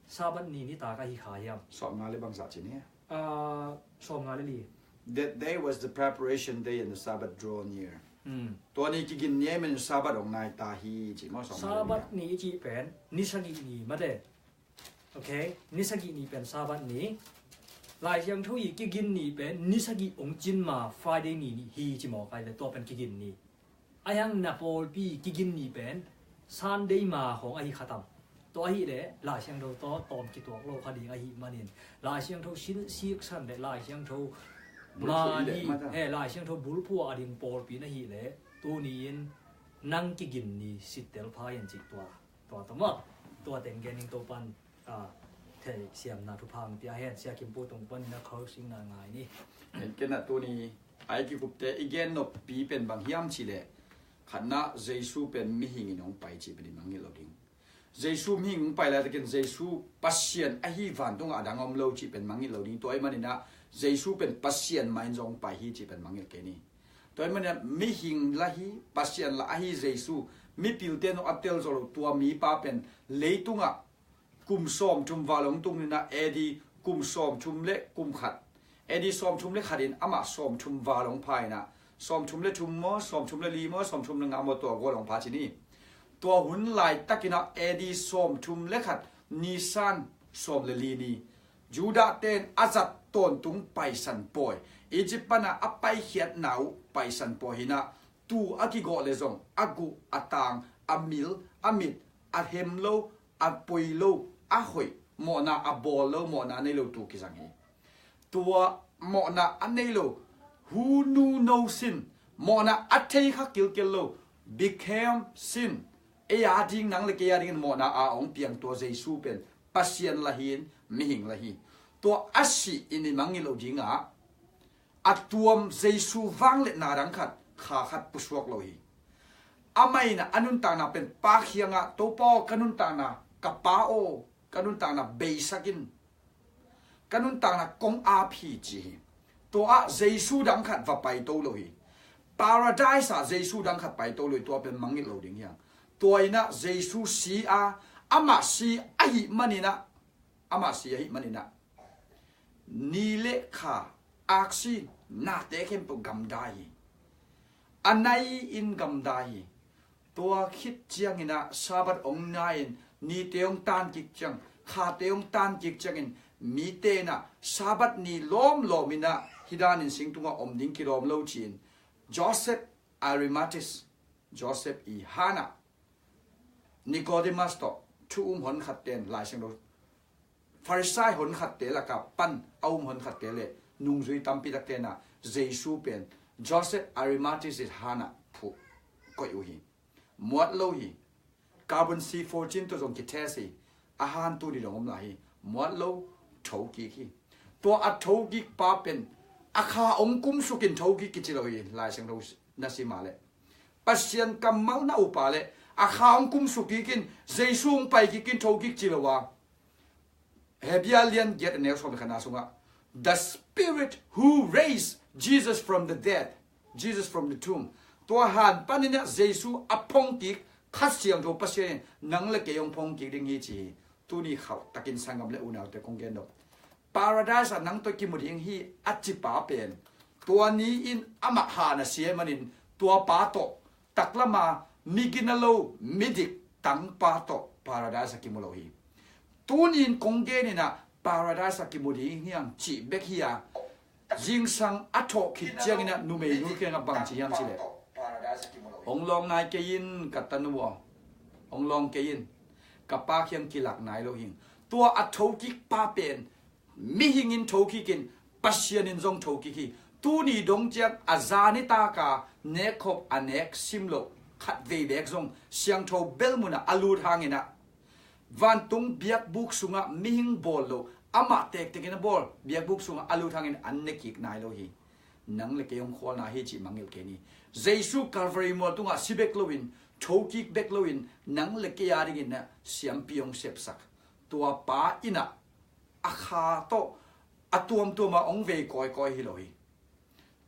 Sabbath ni nitak a hi kha hiam? Sawm nga le bangzah ci ni. Ah, sawm nga le li. That day was the preparation day and the Sabbath draw near. Mm. Tua ni kigin ni ahih manin Sabbath ong nai ta hi ci maw, sawm nga le li. Sabbath ni i cih pen ni sagih ni mate. Ok, ni sagih ni pen Sabbath ni. Lai Siangtho i kigin ni pen ni sagih ong cin ma Friday ni, ni hi ci mawk ai ve, tua pen kigin ni. Ahi hang na pawlpi kigin ni pen Sunday ma khawng ahi kha tam. Tua ahih leh Lai Siangtho tawh tawm kituak lo kha ding ahih manin, Lai Siangtho sin siksan le Lai Siangtho ma ding, he, Lai Siangtho bulphuh a ding pawlpi na hih leh tuni-in nang kigin ni sittel pha in cih tua. Tua tawh maw, tua teng gen ning Topan, ah, theisiamna thupha hong pia hen. Sia Kim Pu tung panin a closing na ngai ni. Ken a tuni a i kikupte i gen noppi pen bang hiam cihleh, khatna Jesu pen mihingin hong pai cih pen i mangngilh lo ding. Jesu mihing hong pai laitakin Jesu Pasian ahi vantungah a dang om lo cih pen mangngilh lo ding. Tua ahih manin ah Jesu pen Pasian mah in zong hong pai hi cih pen mangngilh kei ni. Tua ahih manin ah mihing la hi, Pasian la ahi Jesu, mipilte nong a tel zo lo tua mipa pen leitungah kum sawmthum val hong tung ni-in ah A D kum sawmthum le kum khat, A D sawmthum le khat in amah sawmthum val hong pha in ah, sawmthum le thum maw, sawmthum le li maw, sawmthum le nga maw, tua gual hong pha ci ni. Tua hun laitakin ah A D sawmthum le khat Nisan sawm le li ni, Judah ten a zat tawntung Paisan pawi, Egypt pan ah a paikhiatna uh Paisan pawi hi in ah, tuu a kigawh le zong a guh, a tang, a mil, a mit, a hem lo, a poi lo, a hoih, mawhna a bawl lo, mawhna a nei lo tuu kizang hi. Tua mawhna a nei lo, who knew no sin, mawhna a thei kha kilkel lo, became sin. Ei a ding, nang le kei a dingin mawhna a hong piang tua Jesu pen Pasian la hi in, mihing la hi. Tua a sih in i mangngilh loh ding ah, a tuam Jesu vangliatna dang khat, kha khat pusuak lo hi. Amah in ah a nuntakna pen Pa kiangah, Topa aw, ka nuntakna, ka Pa aw, ka nuntakna beisak in, ka nuntakna kong ap hi, ci hi. Tua ah Jesu dang khat va paito lo hi. Paradise ah Jesu dang khat paito lo hi, tua pen mangngilh lo ding hi hang. Tua in ah Jesu si a, amah si ahih manin ah, amah si ahih manin ah, ni le kha, aksi, nate khempeuh gamdai hi. A nai-in gamdai hi. Tua khit ciangin ah Sabbath hong nai-in, nite hong tan kik ciang, khate hong tan kik ciangin, mite in ah Sabbath ni lawmlawm in ah hih danin sing tungah om ding kilawm lo ci-in, Joseph Arimathea, Joseph i han ah, Nicodemus tawh thu um honkhatte in, Lai Siangtho, Pharisai honkhatte lakah pan a um honkhatte le nungzui tampi takte in ah Jesu pen Joseph Arimathea i han ah phuh koih uh hi. Muat lo hi. Carbon C fourteen tawh zong kitest hi. A han tuni dong om lai hi. Muat lo, thokik hi. Tua a thokik pa pen a kha hong kumsuk in thokik kici lo hi, Lai Siangtho na sim a leh. Pasian kammal na up a leh a kha hong kumsuk kik in, Jesu hong pai kik in thokik ci lo a. Hebrew lian giat a neu sawm le khatna sungah, "The Spirit who raised Jesus from the dead, Jesus from the tomb." Tua han panin ah Jesu a phongkik Kha Siangtho Pasian in nang le kei hong phongkik ding hi ci hi. Tuni khauh takin sanggam le unaute kong gen dong, Paradise ah nang tawh kimu ding hi a ci pa pen, tua ni-in amah han a si ahih manin, tua pa tawh, taklama migina lo, midik tangpa tawh Paradise ah kimu lo hi. Tuni-in kong gen in ah Paradise ah kimu ding hi hang cih bek hi a, zingsang a thawh khit ciangin ah numeinu kiangah bang ci hiam cih leh, "Hong lawng nai kei in, ka tanu aw, hong lawng kei in, ka Pa kiang kilak nai lo hing." Tua a thokik pa pen mihing in thokik in, Pasian in zong thokik hi. Tuni dong ciang a zan i taka nekkhop a nek sim loh khatvei beek zong siangtho bel munah a lut hangin ah, vantung biakbuk sungah mihing bawl loh, amah tektekin a bawl biakbuk sungah a lut hangin an ne kik nai lo hi. Nang le kei hong khualna hi cih mangngilh kei ni. Jesu Calvary mual tungah si bek loin, thokik bek loin, nang le kei a dingin ah siampi hong sepsak. Tua pa in ah a kha tawh a tuamtuam ah hong vei kawikawi hi lo hi.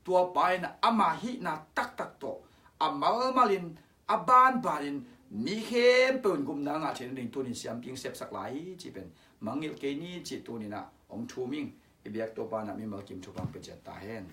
Tua pa in ah ama hihna taktak tawh a malmalin, a banbanin, mi khempeuh in gupna ngah theih nading tuni-in siampi hong sepsak lai hi cih pen mangngilh kei ni cih tuni-in ah hong thum ing. I biak Topa in ah mimal kim thupha hong pia ciat ta hen.